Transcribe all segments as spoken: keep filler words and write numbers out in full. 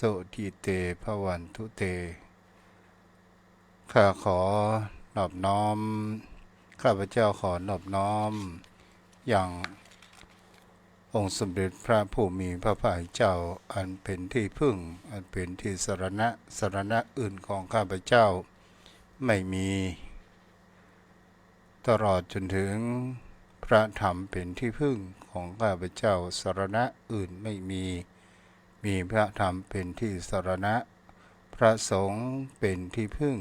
สุขिเต ภวันตุเต ข้าขอนอบน้อม ข้าพเจ้าขอนอบน้อม ยังองค์สมเด็จพระผู้มีพระภาคเจ้า อันเป๋นที่พึ่ง อันเป๋นที่สรณะ สรณะอื่นของข้าพเจ้าไม่มี ตลอดจนถึงพระธรรมเป๋นที่พึ่งของข้าพเจ้า สรณะอื่นไม่มี มีพระธรรมเป๋นที่สรณะ พระสงฆ์เป๋นที่พึ่ง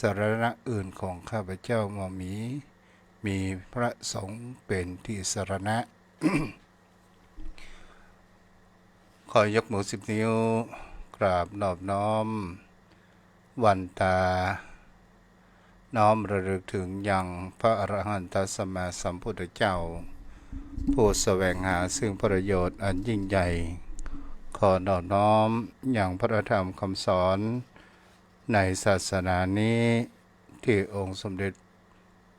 สรณะอื่นของข้าพเจ้าบ่มี มีพระสงฆ์เป๋นที่สรณะ ขอยกมือสิบนิ้ว กราบนอบน้อม วันตา น้อมระลึกถึงยังพระอรหันตสัมมาสัมพุทธเจ้า ผู้แสวงหาซึ่งประโยชน์อันยิ่งใหญ่ ขอนอบน้อมยังพระธรรมคำสอนในศาสนานี้ ที่องค์สมเด็จ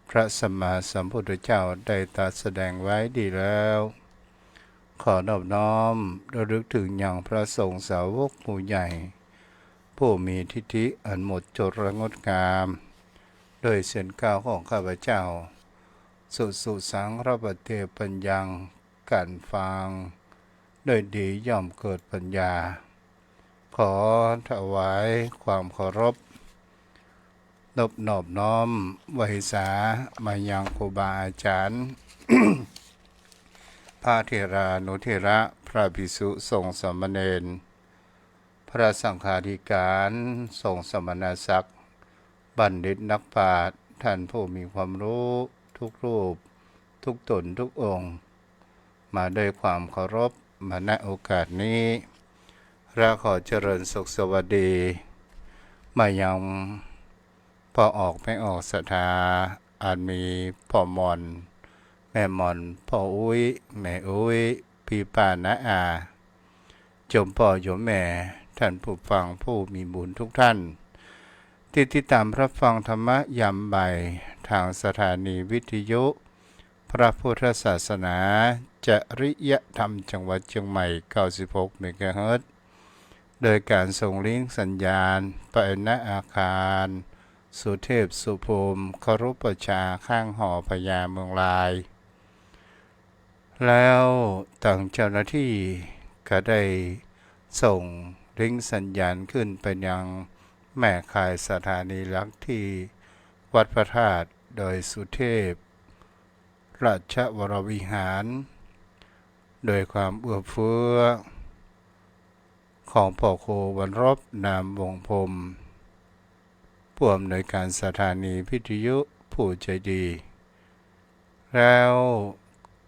พระสัมมาสัมพุทธเจ้าได้ตรัสแสดงไว้ดีแล้ว ขอนอบน้อมระลึกถึงยังพระสงฆ์สาวกผู้ใหญ่ ผู้มีทิฏฐิอันหมดจดและงดงาม ด้วยเสียงกล่าวของข้าพเจ้า สุสุสังรพเทปัญญัง การฟังด้วยดีย่อมเกิดปัญญา ขอถวายความเคารพ นบนอบน้อมไหว้สามายังครูบาอาจารย์ พระเถรานุเถระ พระภิกษุสงฆ์สามเณร พระสังฆาธิการ สงฆ์สมณศักดิ์ บัณฑิตนักปราชญ์ ท่านผู้มีความรู้ทุกรูป ทุกตนทุกองค์ มาด้วยความเคารพ มา ณ โอกาสนี้ และขอเจริญสุขสวัสดี มายังพ่อออกแม่ออกศรัทธา อันมีพ่อหม่อน แม่หม่อน พ่ออุ๊ย แม่อุ๊ย ปี้ป้าน้าอา โยมป้อโยมแม่ ท่านผู้ฟังผู้มีบุญทุกท่าน ที่ติดตามรับฟังธรรมะยามบ่าย ทางสถานีวิทยุพระพุทธศาสนา จริยธรรมจังหวัดเชียงใหม่ เก้าสิบหกเมกะเฮิรตซ์ โดยการส่งลิงก์สัญญาณไป ณ อาคารสุเทพสุภูมิ ครุประชา ข้างหอพญาเมืองลาย แล้วตางเจ้าหน้าตี้ก็ได้ส่งลิงก์สัญญาณขึ้นไปยังแม่ข่ายสถานีหลักตี้วัดพระธาตุดอยสุเทพ ราชวรวิหาร โดยความเอื้อเฟื้อ ของพ่อครูวรรณรบ นามวงศ์พรหม ผู้อำนวยการสถานีวิทยุผู้ใจดี แล้ว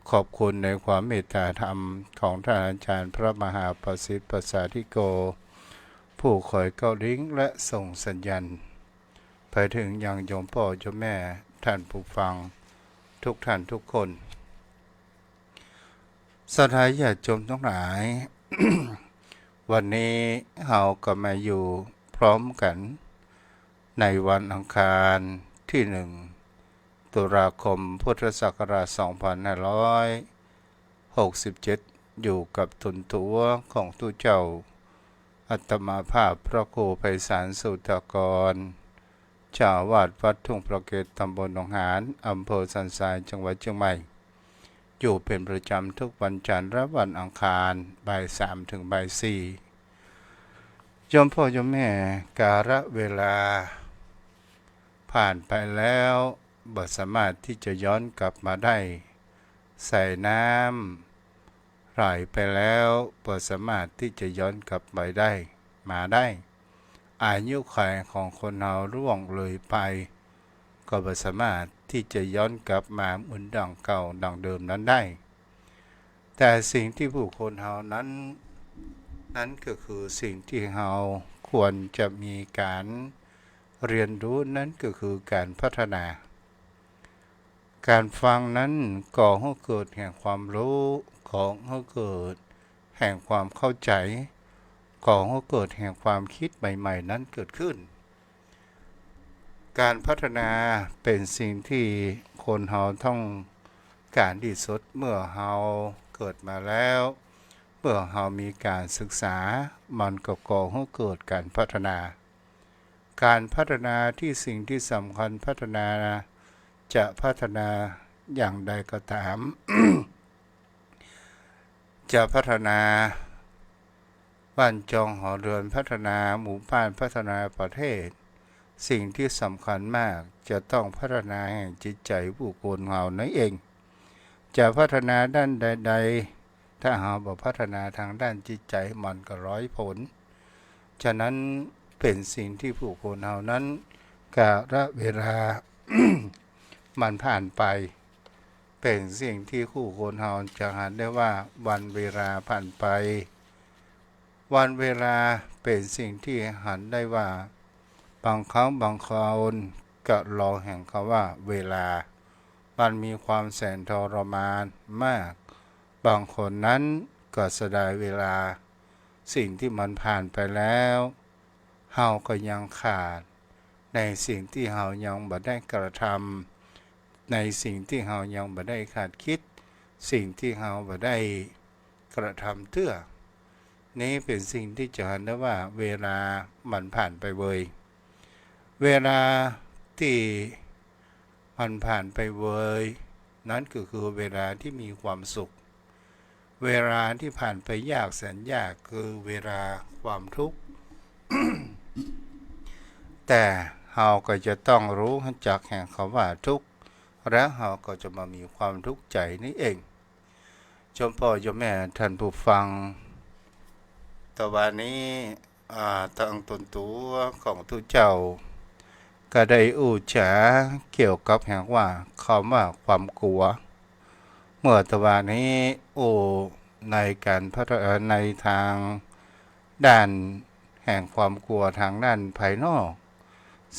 ขอบคุณในความเมตตาธรรมของท่านอาจารย์พระมหาประสิทธิ์ประสาทธิโก ผู้คอยเก้าลิงก์และส่งสัญญาณไปถึงยังโยมป้อโยมแม่ท่านผู้ฟังทุกท่านทุกคน ศรัทธาญาติโยมทั้งหลาย วันนี้เฮาก็มาอยู่พร้อมกั๋นในวันอังคารตี้หนึ่ง ตุลาคม พุทธศักราช สองพันห้าร้อยหกสิบเจ็ด อยู่กับตนตั๋วของตุ๊เจ้า อาตมาภาพพระครูไพศาล สุทธากร เจ้าอาวาสวัดทุ่งพระเกต ตำบลหนองหาน อำเภอสันทราย จังหวัดเชียงใหม่ อยู่เป๋นประจ๋ำทุกวันจันทร์และวันอังคาร บ่ายสามถึงบ่ายสี่ โยมป้อโยมแม่ กาลเวลาผ่านไปแล้ว บ่สามารถตี้จะย้อนกลับมาได้ สายน้ำไหลไปแล้ว บ่สามารถตี้จะย้อนกลับไปได้ มาได้ อายุขัยของคนเฮาล่วงเลยไป ก็บ่สามารถตี้จะย้อนกลับมาเหมือนดังเก่าดังเดิมนั้นได้ แต่สิ่งตี้ผู้คนเฮานั้น นั้นก็คือสิ่งตี้เฮาควรจะมีก๋านเฮียนฮู้ นั้นก็คือก๋านพัฒนา ก๋านฟังนั้นก่อหื้อเกิดแห่งความฮู้ ก่อหื้อเกิดแห่งความเข้าใจ๋ ก่อหื้อเกิดแห่งความกึ๊ดใหม่ๆ นั้นเกิดขึ้น ก๋านพัฒนาเป๋นสิ่งตี้คนเฮาต้องก๋านตี้สุด เมื่อเฮาเกิดมาแล้ว มื่อเฮามีก๋านศึกษา มันก็ก่อหื้อเกิดก๋านพัฒนา ก๋านพัฒนาตี้สิ่งตี้สำคัญพัฒนา จะพัฒนาอย่างใดก็ต๋าม จะพัฒนาบ้านจองหอเฮือน พัฒนาหมู่บ้าน พัฒนาประเทศ สิ่งตี้สำคัญมากจะต้องพัฒนาแห่งจิตใจ๋ผู้คนเฮานั้นเอง จะพัฒนาด้านใดๆ ถ้าเฮาบ่พัฒนาตางด้านจิตใจ๋มันก็ไร้ผล ฉะนั้นเป๋นสิ่งตี้ผู้คนเฮานั้น กาละเวลา มันผ่านไป เป๋นสิ่งตี้ผู้คนเฮาจะหันได้ว่าวันเวลาผ่านไป วันเวลาเป๋นสิ่งตี้หันได้ว่า บางครั้งบางคราวก็รอแห่งกำว่าเวลา มันมีความแสนทรมานมาก บางคนนั้นก็เสียดายเวลา สิ่งตี้มันผ่านไปแล้ว เฮาก็ยังขาด ในสิ่งตี้เฮายังบ่ได้กระทำ ในสิ่งตี้เฮายังบ่ได้คาดกึ๊ด สิ่งตี้เฮาบ่ได้กระทำเตื้อ นี้เป๋นสิ่งตี้จะหันได้ว่าเวลามันผ่านไปเวย เวลาตี้มันผ่านไปเวย นั้นก็คือเวลาตี้มีความสุข เวลาตี้ผ่านไปยากแสนยากคือเวลาความทุกข์ แต่เฮาก็จะต้องฮู้จักแห่งกำว่าทุกข์ แล้วเฮาก็จะบ่มีความทุกข์ใจ๋นี้เอง โยมป้อโยมแม่ต้านผู้ฟัง ตะวานี้ อ่า ตังตนตั๋วของตุ๊เจ้า ก็ได้อู้จ๋าเกี่ยวกับแห่งว่ากำว่ากลัว เมื่อตะวานี้อู้ในก๋านพัฒ- เอ่อ ในตางด้านแห่งความกลัวตางด้านภายนอก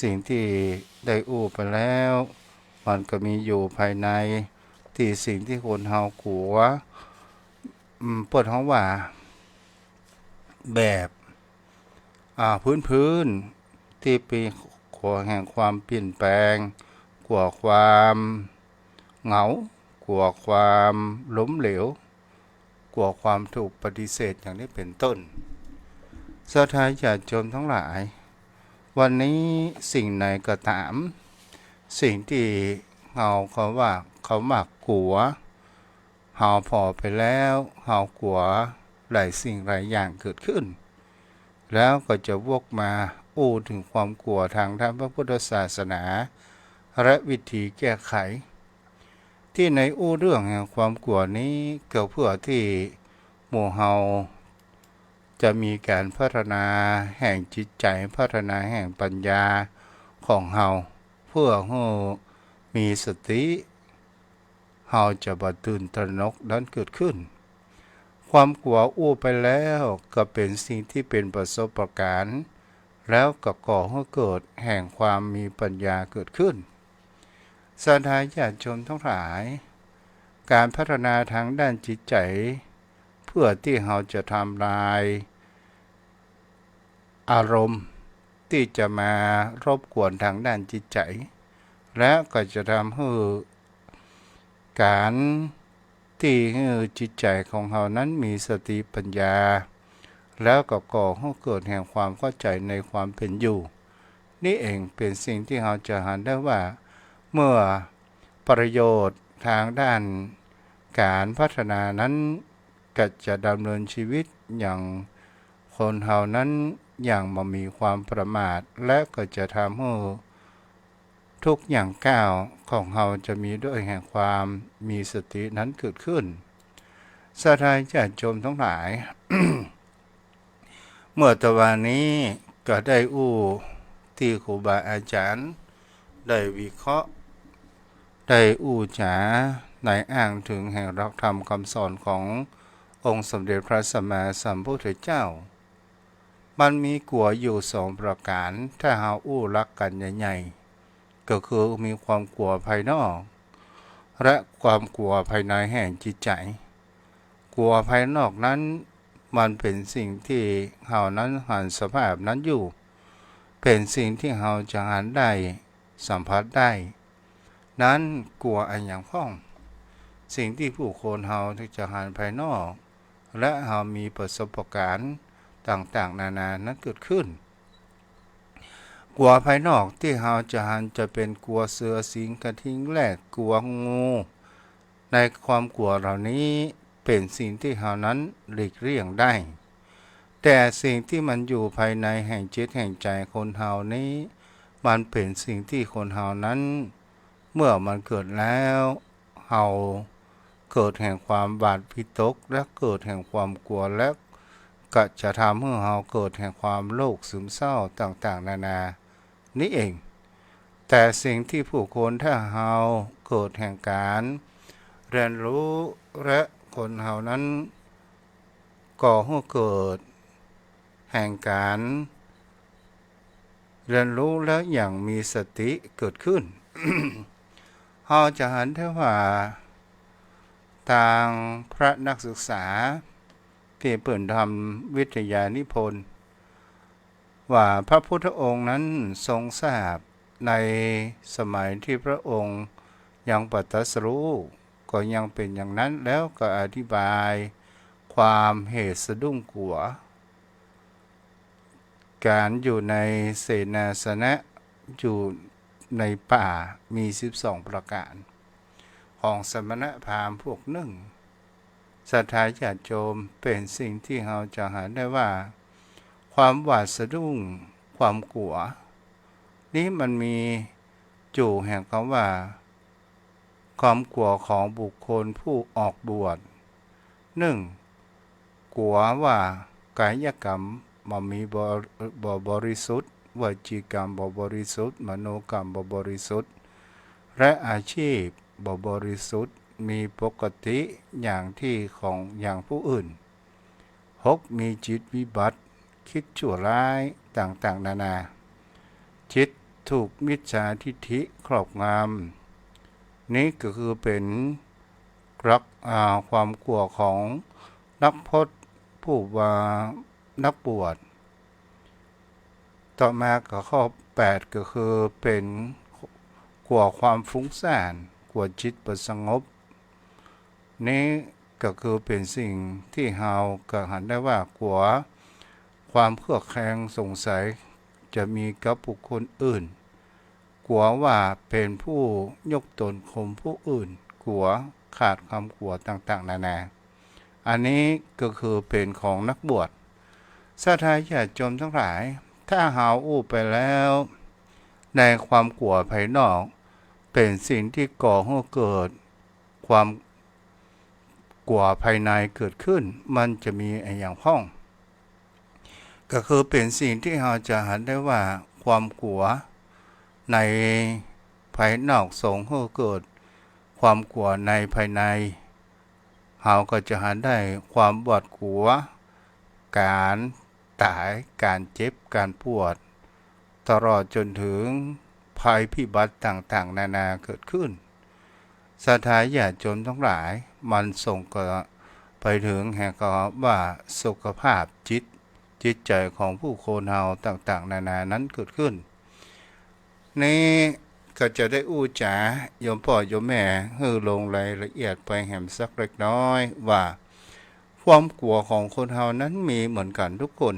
สิ่งตี้ได้อู้ไปแล้ว มันก็มีอยู่ภายใน ตี้สิ่งตี้คนเฮากลัว อืม เปิ้นฮ้องว่า แบบ อ่า พื้นๆ ตี้เป๋นกลัวแห่งความเปลี่ยนแปลง กลัวความเหงา กลัวความล้มเหลว กลัวความถูกปฏิเสธอย่างนี้เป๋นต้น ศรัทธาญาติโยมตังหลาย วันนี้สิ่งใดก็ต๋าม สิ่งตี้เฮากำว่ากำว่ากลัว เฮาผ่อไปแล้ว เฮากลัวหลายสิ่งหลายอย่างเกิดขึ้น แล้วก็จะวกมาอู้เถิงความกลัวตางด้านพระพุทธศาสนา และวิธีแก้ไข ตี้ในอู้เรื่องแห่งความกลัวนี้ก็เพื่อตี้หมู่เฮาจะมีก๋านพัฒนาแห่งจิตใจ๋ พัฒนาแห่งปัญญาของเฮา เพื่อหื้อมีสติ เฮาจะบ่ตื่นตระหนกนั้นเกิดขึ้น ความกลัวอู้ไปแล้วก็เป๋นสิ่งตี้เป๋นประสบการณ์ แล้วก็ก่อหื้อเกิดแห่งความมีปัญญาเกิดขึ้น ศรัทธาญาติโยมตังหลาย ก๋านพัฒนาตางด้านจิตใจ๋ เพื่อตี้เฮาจะทำลาย อารมณ์ตี้จะมารบกวนตางด้านจิตใจ๋ และก็จะทำหื้อก๋านตี้หื้อจิตใจ๋ของเฮานั้นมีสติปัญญา แล้วก็ก่อหื้อเกิดแห่งความเข้าใจ๋ในความเป๋นอยู่ นี้เองเป๋นสิ่งตี้เฮาจะหันได้ว่า เมื่อประโยชน์ตางด้านก๋านพัฒนานั้น ก็จะดำเนินชีวิตอย่างคนเฮานั้นอย่างบ่มีความประมาท และก็จะทำหื้อทุกอย่างก้าวของเฮาจะมีด้วยแห่งความมีสตินั้นเกิดขึ้น ศรัทธาญาติโยมตังหลาย เมื่อตะวานี้ก็ได้อู้ตี้ครูบาอาจ๋ารย์ได้วิเคราะห์ ได้อู้จ๋าในอ้างเถิงแห่งหลักธรรมกำสอนขององค์สมเด็จพระสัมมาสัมพุทธเจ้า มันมีกลัวอยู่สองประก๋าน ถ้าเฮาอู้หลักกั๋นใหญ่ๆ ก็คือมีความกลัวภายนอก และความกลัวภายในแห่งจิตใจ๋ กลัวภายนอกนั้น มันเป๋นสิ่งตี้เฮานั้นหันสภาพนั้นอยู่ เป๋นสิ่งตี้เฮาจะหันได้ สัมผัสได้ นั้นกลัวอะหยังพ่อง สิ่งตี้ผู้คนเฮาจะหันภายนอก และเฮามีประสบการณ์ต่างๆ นานานั้นเกิดขึ้น กั๋วภายนอกตี้เฮาจะหันจะเป๋นกั๋วเสือสิงห์กระทิงแรด กั๋วงู ในความกั๋วเหล่านี้เป๋นสิ่งตี้เฮานั้นหลีกเลี่ยงได้ แต่สิ่งตี้มันอยู่ภายในแห่งจิตแห่งใจ๋คนเฮานี้ มันเป๋นสิ่งตี้คนเฮานั้น เมื่อมันเกิดแล้ว เฮาเกิดแห่งความหวาดวิตก และเกิดแห่งความกั๋ว และก็จะทำหื้อเฮาเกิดแห่งความโรคซึมเศร้าต่างๆ นานา นี้เอง แต่สิ่งตี้ผู้คนถ้าเฮาเกิดแห่งก๋านเรียนรู้ และคนเฮานั้น ก่อหื้อเกิดแห่งก๋านเรียนรู้แล้วอย่างมีสติเกิดขึ้น เฮาจะหันได้ว่า ตางพระนักศึกษา ตี้เปิ้นทำวิทยานิพนธ์ ว่าพระพุทธองค์นั้นทรงทราบในสมัยตี้พระองค์ยังบ่ตรัสรู้ ก็ยังเป๋นอย่างนั้น แล้วก็อธิบายความเหตุสะดุ้งกั๋ว ก๋านอยู่ในเสนาสนะ อยู่ในป่ามีสิบสองประก๋าน ของสมณพราหมณ์พวกนึ่ง ศรัทธาญาติโยม เป๋นสิ่งตี้เฮาจะหันได้ว่า ความหวาดสะดุ้ง ความกั๋ว นี้มันมีอยู่แห่งกำว่า ความกั๋วของบุคคลผู้ออกบวช นึ่ง กั๋วว่ากายกรรมบ่มีบ่ บ่บริสุทธิ์ วจีกรรมบ่บริสุทธิ์ มโนกรรมบ่บริสุทธิ์ และอาชีพบ่บริสุทธิ์ มีปกติอย่างตี้ของอย่างผู้อื่น หก มีจิตวิบัติ กึ๊ดชั่วร้ายต่างๆ นานา จิตถูกมิจฉาทิฏฐิครอบงำ นี้ก็คือเป๋นหลัก อ่า ความกั๋วของนักพจน์ผู้ว่านักบวช ต่อมาก็ข้อแปด ก็คือเป๋นกั๋วความฟุ้งซ่าน กั๋วจิตบ่สงบ นี้ก็คือเป๋นสิ่งตี้เฮาก็หันได้ว่ากั๋วความเคลือบแคลงสงสัยจะมีกับบุคคลอื่น กั๋วว่าเป๋นผู้ยกตนข่มผู้อื่น กั๋วขาดความกั๋วต่างๆ นานา อันนี้ก็คือเป๋นของนักบวช ศรัทธาญาติโยมตังหลาย ถ้าเฮาอู้ไปแล้ว ในความกั๋วภายนอก เป๋นสิ่งตี้ก่อหื้อเกิดความกั๋วภายในเกิดขึ้น มันจะมีอะหยังพ่อง ก็คือเป๋นสิ่งตี้เฮาจะหันได้ว่าความกั๋วในภายนอกส่งหื้อเกิดความกั๋วในภายใน เฮาก็จะหันได้ความหวาดกั๋ว ก๋านต๋าย ก๋านเจ็บ ก๋านปวด ตลอดจ๋นเถิงภัยพิบัติต่างๆ นานาเกิดขึ้น ศรัทธาญาติโยมตังหลาย มันส่งก็ไปเถิงแห่งกำว่าสุขภาพจิต จิตใจ๋ของผู้คนเฮาต่างๆ นานานั้นเกิดขึ้น นี้ก็จะได้อู้จ๋าโยมป้อโยมแม่หื้อลงรายละเอียดไปแหมสักเล็กน้อยว่า ความกั๋วของคนเฮานั้นมีเหมือนกั๋นทุกคน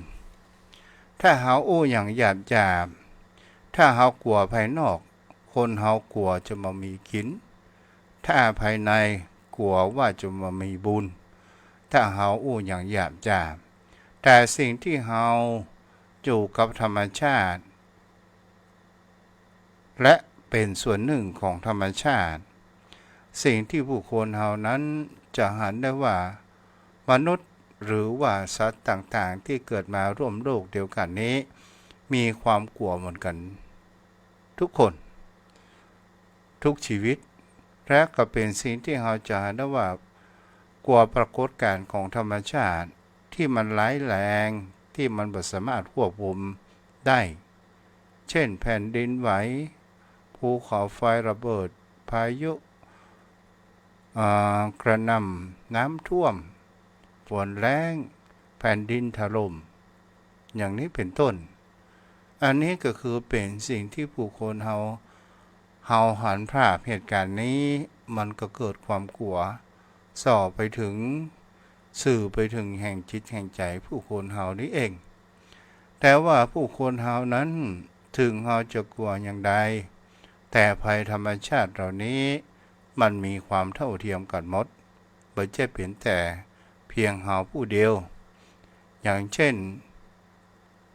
ถ้าเฮาอู้อย่างหยาบๆ ถ้าเฮากั๋วภายนอก คนเฮากั๋วจะบ่มีกิ๋น ถ้าภายในกั๋วว่าจะบ่มีบุญ ถ้าเฮาอู้อย่างหยาบๆ แต่สิ่งตี้เฮาอยู่กับธรรมชาติ และเป๋นส่วนนึ่งของธรรมชาติ สิ่งตี้ผู้คนเฮานั้นจะหันได้ว่า มนุษย์หรือว่าสัตว์ต่างๆ ตี้เกิดมาร่วมโลกเดียวกั๋นนี้ มีความกั๋วเหมือนกั๋นทุกคน ทุกชีวิต และก็เป๋นสิ่งตี้เฮาจะหันได้ว่า กั๋วปรากฏก๋ารณ์ของธรรมชาติตี้มันร้ายแรง ตี้มันบ่สามารถควบคุมได้ เจ้นแผ่นดินไหว ภูเขาไฟระเบิด พายุ อ่า กระหน่ำ น้ำท่วม ฝนแล้ง แผ่นดินถล่ม อย่างนี้เป๋นต้น อันนี้ก็คือเป๋นสิ่งตี้ผู้คนเฮา เฮาหันภาพเหตุก๋ารณ์นี้ มันก็เกิดความกั๋ว ส่อไปเถิง สื่อไปเถิงแห่งจิตแห่งใจ๋ผู้คนเฮานี้เอง แต่ว่าผู้คนเฮานั้น เถิงเฮาจะกั๋วอย่างใด แต่ภัยธรรมชาติเหล่านี้ มันมีความเท่าเทียมกั๋นหมด บ่ใจ้เป๋นแต่เพียงเฮาผู้เดียว อย่างเช่น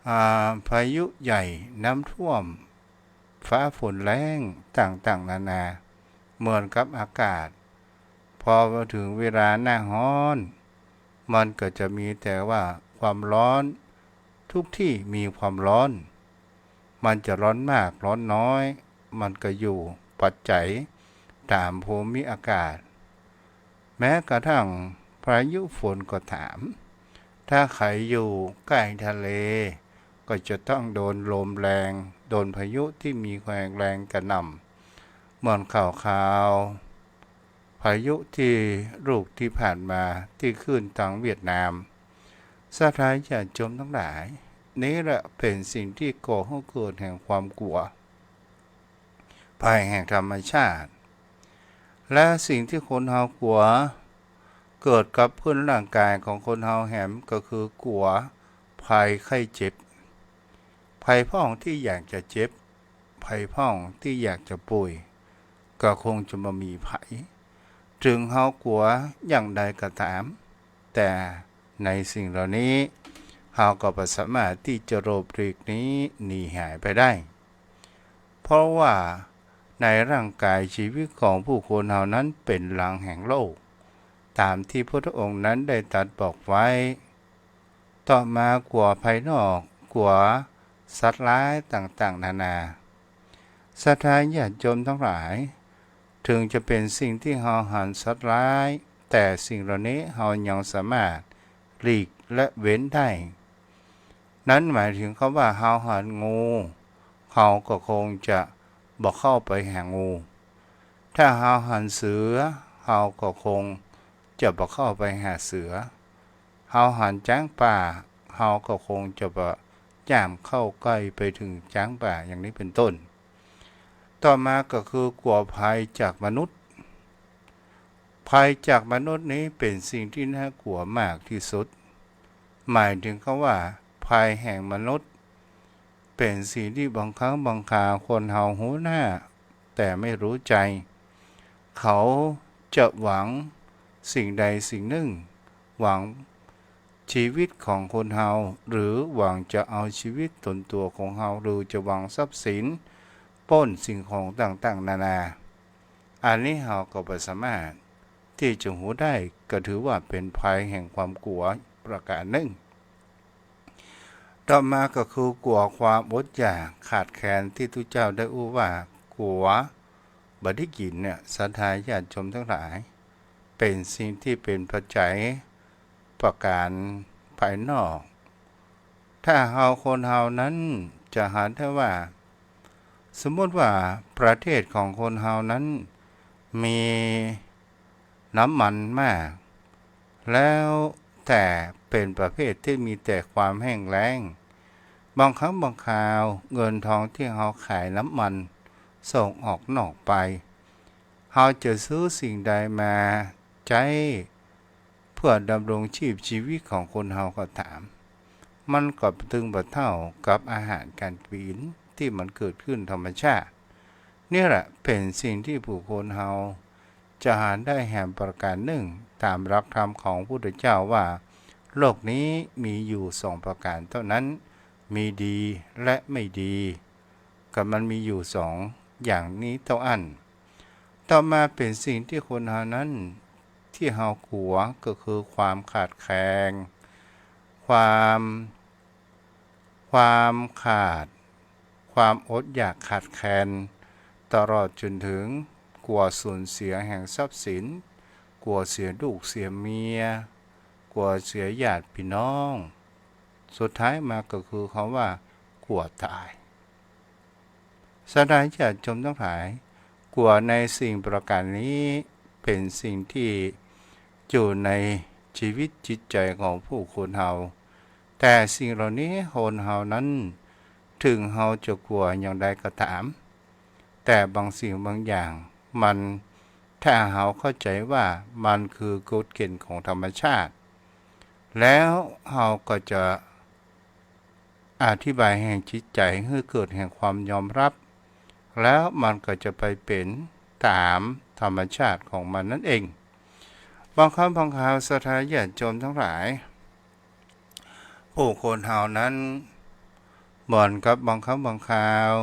อ่า พายุใหญ่ น้ำท่วม ฟ้าฝนแล้ง ต่างๆ นานา เหมือนกับอากาศ พอมาเถิงเวลาหน้าฮ้อน มันก็จะมีแต่ว่าความร้อน ทุกที่มีความร้อน มันจะร้อนมากร้อนน้อย มันก็อยู่ปัจจัยต๋ามภูมิอากาศ แม้กระทั่งพายุฝนก็ต๋าม ถ้าใผอยู่ใก้ทะเล ก็จะต้องโดนลมแรง โดนพายุตี้มีแฮงแรงกระหน่ำ เหมือนข่าวๆ พายุตี้ลูกตี้ผ่านมาตี้ขึ้นตางเวียดนาม ศรัทธาญาติโยมตังหลาย นี้แหละเป๋นสิ่งตี้ก่อหื้อเกิดแห่งความกั๋ว ภัยแห่งธรรมชาติ และสิ่งตี้คนเฮากั๋ว เกิดกับพื้นร่างกายของคนเฮาแหมก็คือกั๋วภัยไข้เจ็บ ใผพ่องตี้อยากจะเจ็บ ใผพ่องตี้อยากจะป่วย ก็คงจะบ่มีใผ เถิงเฮากั๋วอย่างใดก็ต๋าม แต่ในสิ่งเหล่านี้ เฮาก็บ่สามารถตี้จะหลบหลีกหนี หนีหายไปได้ เพราะว่าในร่างกายชีวิตของผู้คนเฮานั้นเป๋นหลังแห่งโลก ต๋ามตี้พุทธองค์นั้นได้ตรัสบอกไว้ ต่อมากั๋วภายนอก กั๋วสัตว์ร้ายต่างๆ นานา ศรัทธาญาติโยมตังหลาย เถิงจะเป๋นสิ่งตี้เฮาหันสัตว์ร้าย แต่สิ่งเหล่านี้เฮายังสามารถหลีกและเว้นได้ นั้นหมายเถิงคำว่าเฮาหันงู เฮาก็คงจะบ่เข้าไปหางู ถ้าเฮาหันเสือ เฮาก็คงจะบ่เข้าไปหาเสือ เฮาหันจ๊างป่า เฮาก็คงจะบ่ย่ามเข้าใก้ไปเถิงจ๊างป่า อย่างนี้เป๋นต้น ต่อมาก็คือกั๋วภัยจากมนุษย์ ภัยจากมนุษย์นี้เป๋นสิ่งตี้น่ากั๋วมากตี้สุด หมายเถิงคำว่าภัยแห่งมนุษย์ เป๋นสิ่งตี้บางครั้งบางคราคนเฮาฮู้หน้า แต่ไม่รู้ใจ เขาจะหวังสิ่งใดสิ่งนึ่ง หวังชีวิตของคนเฮา หรือหวังจะเอาชีวิตตนตั๋วของเฮา หรือจะหวังทรัพย์สิน ปล้นสิ่งของต่างๆ นานา อันนี้เฮาก็บ่สามารถตี้จะฮู้ได้ ก็ถือว่าเป๋นภัยแห่งความกั๋วประก๋านนึ่ง ต่อมาก็คือกั๋วความอดอยากขาดแคลนตี้ตุ๊เจ้าได้อู้ว่ากั๋วบ่ได้กิ๋นเนี่ย ศรัทธาญาติโยมตังหลาย เป๋นสิ่งตี้เป๋นปัจจัยประก๋านภายนอก ถ้าเฮาคนเฮานั้นจะหันได้ว่า สมมุติว่าประเทศของคนเฮานั้นมีน้ำมันมาก แล้วแต่เป๋นประเภทตี้มีแต่ความแห้งแล้ง บางครั้งบางคราวเงินทองตี้เฮาขายน้ำมันส่งออกนอกไป เฮาจะซื้อสิ่งใดมาใจ๊เพื่อดำรงชีพชีวิตของคนเฮาก็ต๋าม มันก็ตึงบ่เต้ากับอาหารก๋านกิ๋นตี้มันเกิดขึ้นธรรมชาติ เนี่ยแหละเป๋นสิ่งตี้ผู้คนเฮาจะหันได้แหมประก๋านนึ่ง ต๋ามหลักธรรมของพุทธเจ้าว่า โลกนี้มีอยู่สองประก๋านเต้านั้น มีดีและไม่ดี ก็มันมีอยู่สองอย่างนี้เต้าอั้น ต่อมาเป๋นสิ่งตี้คนเฮานั้นตี้เฮากั๋วก็คือความขาดแคลน ความ ความขาด ความอดอยากขาดแคลน ตลอดจ๋นเถิงกั๋วสูญเสียแห่งทรัพย์สิน กั๋วเสียลูกเสียเมีย กั๋วเสียญาติปี้น้อง สุดท้ายมาก็คือคำว่ากั๋วต๋าย ศรัทธาญาติโยมตังหลาย กั๋วในสิ่งประก๋านนี้เป๋นสิ่งตี้อยู่ในชีวิตจิตใจ๋ของผู้คนเฮา แต่สิ่งเหล่านี้คนเฮานั้น เถิงเฮาจะกั๋วอย่างใดก็ต๋าม แต่บางสิ่งบางอย่างมัน ถ้าเฮาเข้าใจ๋ว่ามันคือกฎเกณฑ์ของธรรมชาติ แล้วเฮาก็จะอธิบายแห่งจิตใจ๋หื้อเกิดแห่งความยอมฮับ แล้วมันก็จะไปเป๋นต๋ามธรรมชาติของมันนั้นเอง บางครั้งบางคราวศรัทธาญาติโยมตังหลาย ผู้คนเฮานั้น เหมือนกับบางครั้งบางคราว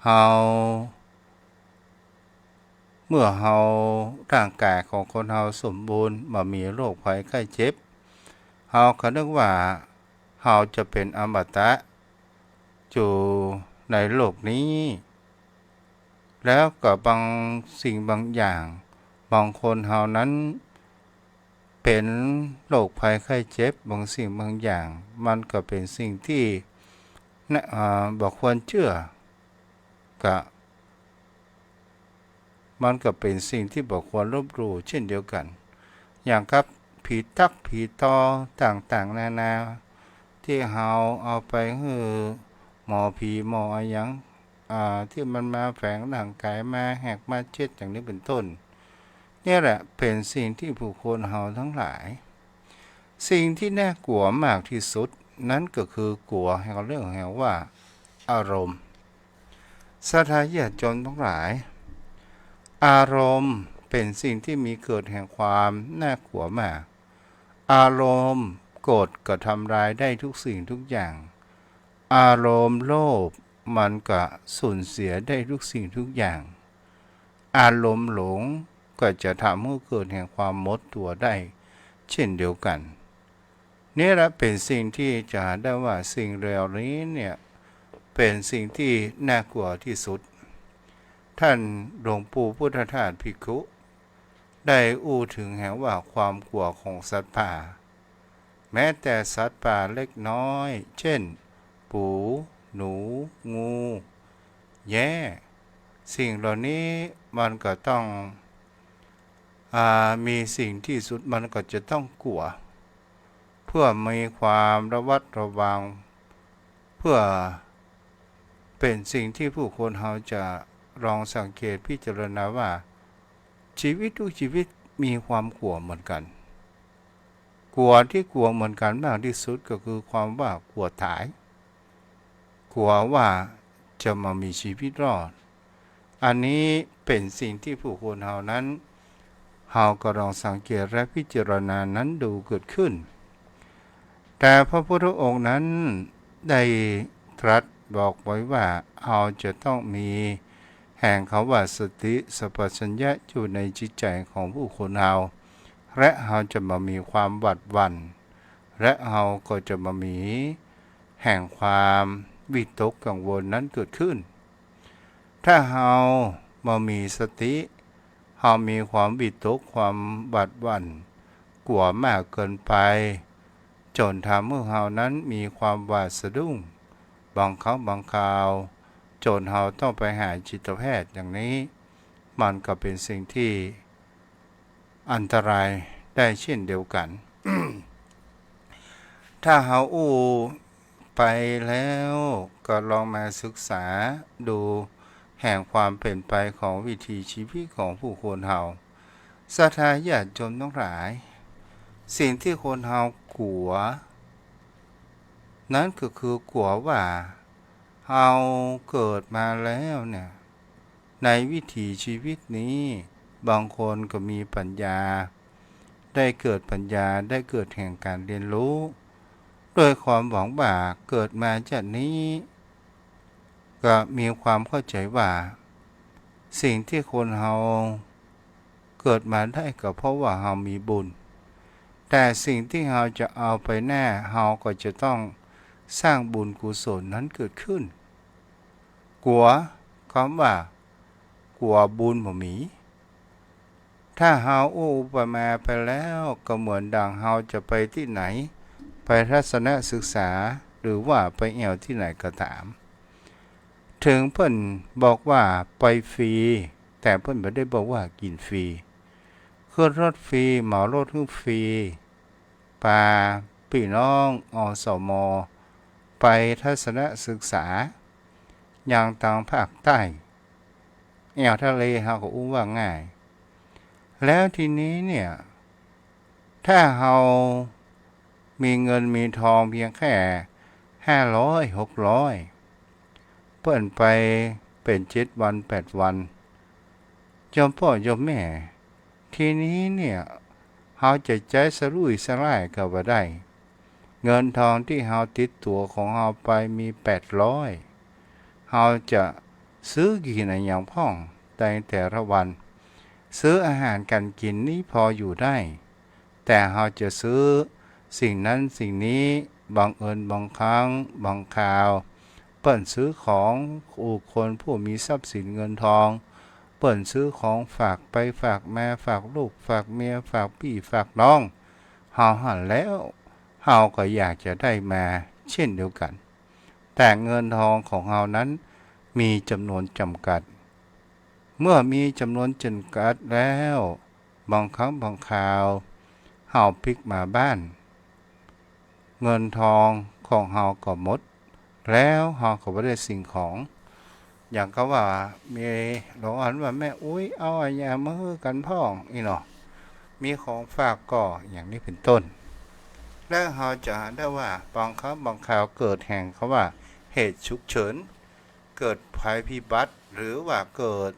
เฮา เมื่อเฮา ร่างก๋ายของคนเฮาสมบูรณ์ บ่มีโรคภัยไข้เจ็บ เฮาก็นึกว่าเฮาจะเป๋นอมตะ อยู่ในโลกนี้ แล้วก็บางสิ่งบางอย่าง บางคนเฮานั้น เป๋นโรคภัยไข้เจ็บ บางสิ่งบางอย่าง มันก็เป๋นสิ่งตี้ นะ อ่า บ่ควรเจื้อ ก็ มันก็เป๋นสิ่งตี้บ่ควรลบหลู่เช่นเดียวกั๋น อย่างกับผีตั๊กผีตอต่างๆ นานา ตี้เฮาเอาไปหื้อหมอผีหมออะหยัง อ่า ตี้มันมาแฝงร่างก๋าย มาแหกมาเช็ดอย่างนี้เป๋นต้น เนี่ยแหละเป๋นสิ่งตี้ผู้คนเฮาตังหลาย สิ่งตี้น่ากลัวมากตี้สุด นั้นก็คือกั๋วแห่งเรื่องแห่งว่าอารมณ์ ศรัทธาญาติโยมตังหลาย อารมณ์เป๋นสิ่งตี้มีเกิดแห่งความน่ากลัวมาก อารมณ์โกรธก็ทำลายได้ทุกสิ่งทุกอย่าง อารมณ์โลภมันก็สูญเสียได้ทุกสิ่งทุกอย่าง อารมณ์หลงก็จะทำหื้อเกิดแห่งความหมดตั๋วได้เช่นเดียวกั๋น นี่แหละเป๋นสิ่งตี้จะได้ว่าสิ่งเหล่านี้เนี่ย เป๋นสิ่งตี้น่ากลัวตี้สุด ท่านหลวงปู่พุทธทาสภิกขุ ได้อู้เถิงแห่งว่าความกั๋วของสัตว์ป่า แม้แต่สัตว์ป่าเล็กน้อย เช่น ปู หนู งู แย้ สิ่งเหล่านี้มันก็ต้อง อ่า มีสิ่งตี้สุดมันก็จะต้องกั๋ว เพื่อมีความระวัดระวัง เพื่อเป๋นสิ่งตี้ผู้คนเฮาจะลองสังเกตพิจารณาว่า ชีวิตทุกชีวิตมีความกั๋วเหมือนกั๋น กั๋วตี้กั๋วเหมือนกั๋นมากตี้สุดก็คือความว่ากั๋วต๋าย กั๋วว่าจะบ่มีชีวิตรอด อันนี้เป๋นสิ่งตี้ผู้คนเฮานั้น เฮาก็ลองสังเกตและพิจารณานั้นดูเกิดขึ้น แต่พระพุทธองค์นั้นได้ตรัสบอกไว้ว่า เฮาจะต้องมีแห่งคำว่าสติสัมปชัญญะอยู่ในจิตใจ๋ของผู้คนเฮา และเฮาจะบ่มีความหวาดหวั่น และเฮาก็จะบ่มีแห่งความวิตกกังวลนั้นเกิดขึ้น ถ้าเฮาบ่มีสติ เฮามีความวิตกความหวาดหวั่น กั๋วมากเกินไป จ๋นทำหื้อเฮานั้นมีความหวาดสะดุ้ง บางครั้งบางคราว จ๋นเฮาต้องไปหาจิตแพทย์อย่างนี้ มันก็เป๋นสิ่งตี้อันตรายได้เช่นเดียวกั๋น ถ้าเฮาอู้ไปแล้วก็ลองมาศึกษาดูแห่งความเป๋นไปของวิถีชีวิตของผู้คนเฮา ศรัทธาญาติโยมตังหลาย สิ่งตี้คนเฮากั๋ว นั้นก็คือกั๋วว่า เฮาเกิดมาแล้วเนี่ย ในวิถีชีวิตนี้ บางคนก็มีปัญญา ได้เกิดปัญญา ได้เกิดแห่งก๋านเรียนรู้ ด้วยความหวังว่าเกิดมาจาตินี้ ก็มีความเข้าใจ๋ว่า สิ่งตี้คนเฮาเกิดมาได้ก็เพราะว่าเฮามีบุญ แต่สิ่งตี้เฮาจะเอาไปหน้า เฮาก็จะต้องสร้างบุญกุศลนั้นเกิดขึ้น กั๋ว กำว่ากั๋วบุญบ่มี ถ้าเฮาอู้อุปมาไปแล้วก็เหมือนดั่งเฮาจะไปตี้ไหน ไปทัศนศึกษา หรือว่าไปแอ่วตี้ไหนก็ต๋าม เถิงเปิ้นบอกว่าไปฟรี แต่เปิ้นบ่ได้บอกว่ากิ๋นฟรี ขึ้นรถฟรี เหมารถหื้อฟรี ปาปี้น้อง อสม ไปทัศนศึกษา ยังตางภาคใต้ แอ่วทะเลเฮาก็อู้ว่าง่าย แล้วทีนี้เนี่ย ถ้าเฮา มีเงินมีทองเพียงแค่ห้าร้อย หกร้อย เปิ้นไปเป๋นเจ็ดวันแปดวัน โยมป้อโยมแม่ ทีนี้เนี่ย เฮาจะใจ๊สะลุ่ยสะล่ายก็บ่ได้ เงินทองตี้เฮาติดตั๋วของเฮาไปมีแปดร้อย เฮาจะซื้อกิ๋นอะหยังพ่องในแต่ละวัน ซื้ออาหารก๋านกิ๋นนี้พออยู่ได้ แต่เฮาจะซื้อสิ่งนั้นสิ่งนี้ บางเอิญบางครั้งบางคราว เปิ้นซื้อของ บุคคลผู้มีทรัพย์สินเงินทอง เปิ้นซื้อของฝากไปฝากมา ฝากลูกฝากเมีย ฝากปี้ฝากน้อง เฮาหันแล้ว เฮาก็อยากจะได้มาเช่นเดียวกั๋น แต่เงินทองของเฮานั้นมีจ๋ำนวนจ๋ำกัด เมื่อมีจ๋ำนวนจ๋ำกัดแล้ว บางครั้งบางคราว เฮาปิ๊กมาบ้าน เงินทองของเฮาก็หมด แล้วเฮาก็บ่ได้สิ่งของ อย่างกับว่ามี หลวงอันว่าแม่อุ๊ยเอาอะหยังมาหื้อกั๋นพ่องอี้เนาะ มีของฝากก่อ อย่างนี้เป๋นต้น แล้วเฮาจะหันได้ว่าบางครั้งบางคราวเกิดแห่งคำว่าเหตุฉุกเฉิน เกิดภัยพิบัติ หรือว่าเกิด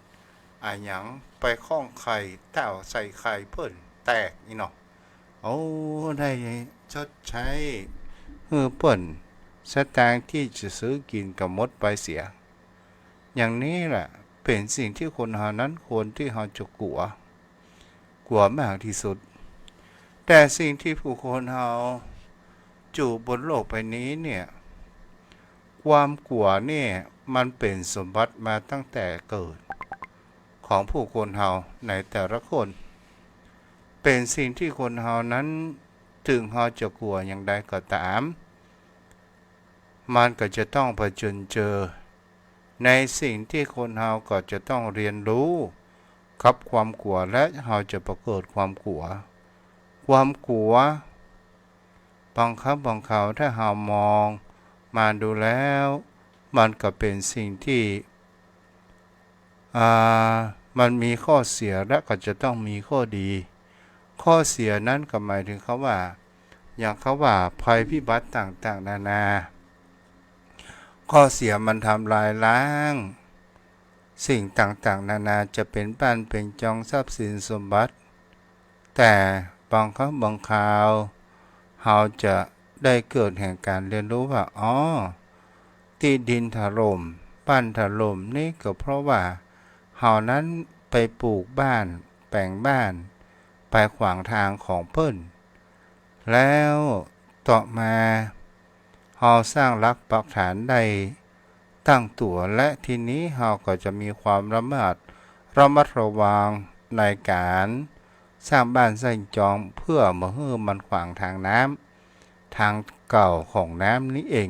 อะหยังไปข้องใค่ เต้าใส่ไข่เปิ้นแตกอี้เนาะ โอ้ ได้ชดใช้หื้อเปิ้น สตางค์ตี้จะซื้อกิ๋นก็หมดไปเสีย อย่างนี้แหละเป๋นสิ่งตี้คนเฮานั้นควรตี้เฮาจะกั๋ว กั๋วมากตี้สุด แต่สิ่งตี้ผู้คนเฮาอยู่บนโลกใบนี้เนี่ย ความกั๋วเนี่ยมันเป๋นสมบัติมาตั้งแต่เกิด ของผู้คนเฮาในแต่ละคน เป๋นสิ่งตี้คนเฮานั้น เถิงเฮาจะกั๋วอย่างใดก็ต๋าม มันก็จะต้องเผชิญเจอ ในสิ่งตี้คนเฮาก็จะต้องเรียนรู้กับความกั๋ว และเฮาจะบ่เกิดความกั๋ว ความกั๋ว บางครั้งบางคราวถ้าเฮามองมาดูแล้ว มันก็เป๋นสิ่งตี้ อ่า มันมีข้อเสียและก็จะต้องมีข้อดี ข้อเสียนั้นก็หมายเถิงคำว่า อย่างคำว่าภัยพิบัติต่างๆ นานา ข้อเสียมันทำลายล้างสิ่งต่างๆ นานา จะเป๋นบ้านเป๋นจองทรัพย์สินสมบัติ แต่บางครั้งบางคราว เฮาจะได้เกิดแห่งก๋านเรียนรู้ว่า อ๋อ ตี้ดินถล่ม บ้านถล่มนี่ก็เพราะว่าเฮานั้นไปปลูกบ้าน แป๋งบ้าน ไปขวางตางของเปิ้น แล้วต่อมา เฮาสร้างหลักปักฐานได้ตั้งตั๋ว และทีนี้เฮาก็จะมีความระมัด ระมัดระวังในก๋านสร้างบ้านสร้างจอง เปื้อบ่หื้อมันขวางตางน้ำ ตางเก่าของน้ำนี้เอง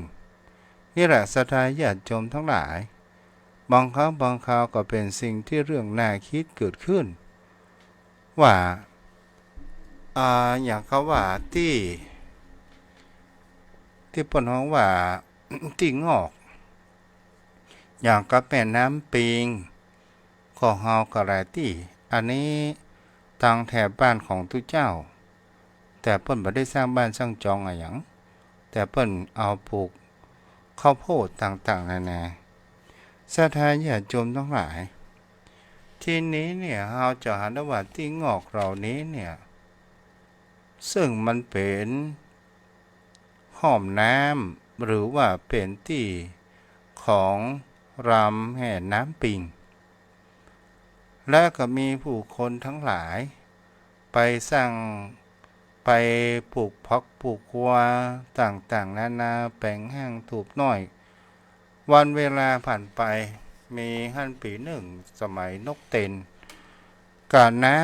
นี่แหละศรัทธาญาติโยมตังหลาย บางครั้งบางคราวก็เป๋นสิ่งตี้เรื่องน่าคิดเกิดขึ้น ว่า อ่า อย่างคำว่าตี้ ตี้เปิ้นฮ้องว่า ตี้งอก อย่างกับแม่น้ำปิง ของเฮาก็หลายตี้ อันนี้ตางแถบบ้านของตุ๊เจ้า แต่เปิ้นบ่ได้สร้างบ้านสร้างจองอะหยัง แต่เปิ้นเอาปลูกข้าวโพดต่างๆ นานา ศรัทธาญาติโยมตังหลาย ทีนี้เนี่ย เฮาจะหันได้ว่าตี้งอกเหล่านี้เนี่ย ซึ่งมันเป๋นห้อมน้ำ หรือว่าเป๋นตี้ของลำแม่น้ำปิง และก็มีผู้คนตังหลาย ไปสร้าง ไปปลูกผักปลูกกั๋วต่างๆ นานา แป๋งห้างตูบน้อย วันเวลาผ่านไป มีหั้นปี๋นึ่ง สมัยนกเต็น ก็น้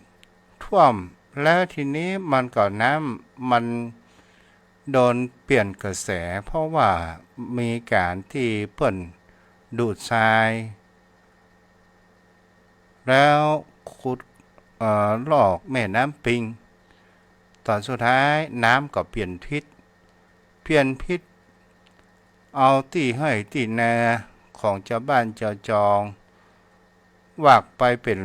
ำท่วม แล้วทีนี้มันก็น้ำมันโดนเปลี่ยนกระแส เพราะว่ามีก๋านตี้เปิ้นดูดทราย แล้วขุด เอ่อ ลอกแม่น้ำปิง ต๋อนสุดท้ายน้ำก็เปลี่ยนทิศ เปลี่ยนทิศ เอาตี้ไฮ่ตี้นาของจาวบ้านจาวจอง หวากไปเป๋น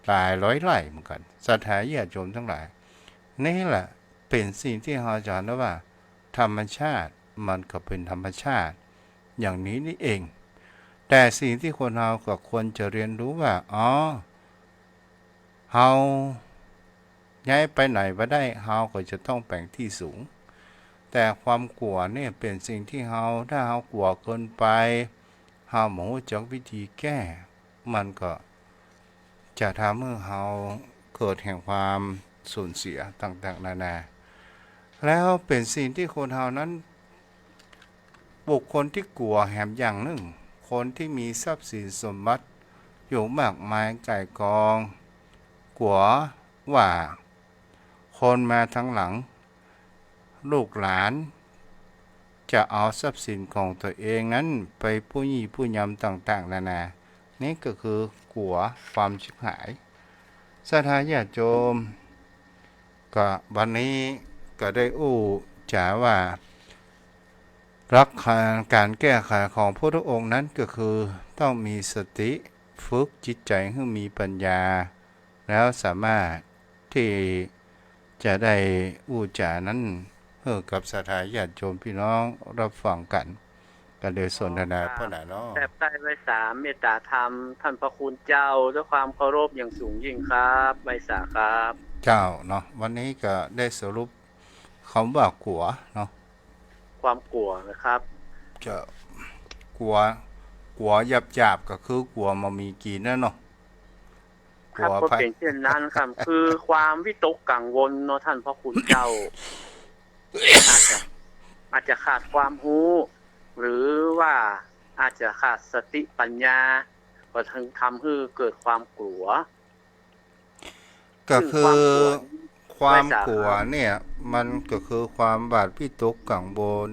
หลายร้อยไร่เหมือนกั๋น ศรัทธาญาติโยมตังหลาย นี่แหละ เป๋นสิ่งตี้เฮาจะเรียกว่าธรรมชาติ มันก็เป๋นธรรมชาติอย่างนี้นี่เอง แต่สิ่งตี้คนเฮาก็ควรจะเรียนรู้ว่า อ๋อ เฮาย้ายไปไหนบ่ได้ เฮาก็จะต้องแป๋งตี้สูง แต่ความกั๋วเนี่ยเป๋นสิ่งตี้เฮา ถ้าเฮากั๋วเกินไป เฮาบ่ฮู้จักวิธีแก้ มันก็จะทำหื้อเฮาเกิดแห่งความสูญเสียต่างๆ นานา แล้วเป๋นสิ่งตี้คนเฮานั้น บุคคลตี้กั๋วแหมอย่างนึ่ง คนตี้มีทรัพย์สินสมบัติอยู่มากมายก่ายกอง กั๋วว่าคนมาตางหลัง ลูกหลาน จะเอาทรัพย์สินของตั๋วเองนั้นไปปู้ยี่ปู้ยำต่างๆ นานา นี่ก็คือกั๋วความฉิบหาย ศรัทธาญาติโยม ก็วันนี้ก็ได้อู้จ๋าว่า หลักการแก้ไขของพุทธองค์นั้นก็คือต้องมีสติ ฝึกจิตใจ๋หื้อมีปัญญา แล้วสามารถตี้จะได้อู้จ๋านั้นหื้อกับศรัทธาญาติโยมพี่น้องฮับฟังกั๋น ก็ได้สนทนา เจ้า เปิ้นน่ะเนาะ แทบใต้ไหว้สาเมตตาธรรมต้านพระคุณเจ้า ด้วยความเคารพอย่างสูงยิ่งครับ ไหว้สาครับ เจ้าเนาะ วันนี้ก็ได้สรุปกำว่ากั๋วเนาะ ความกั๋วนะครับ เจ้า กั๋ว กั๋วหยาบๆ ก็คือกั๋วบ่มีกิ๋นน่ะเนาะ ครับ กั๋ว ก็เป๋นเช่นนั้นครับ คือความวิตกกังวลเนาะต้านพระคุณเจ้า อาจจะ อาจจะขาดความฮู้ หรือว่าอาจจะขาดสติปัญญา ก็ทำหื้อเกิดความกั๋ว ก็คือ ซึ่งความกั๋ว ความกั๋วเนี่ย มันก็คือความหวาดวิตกกังวล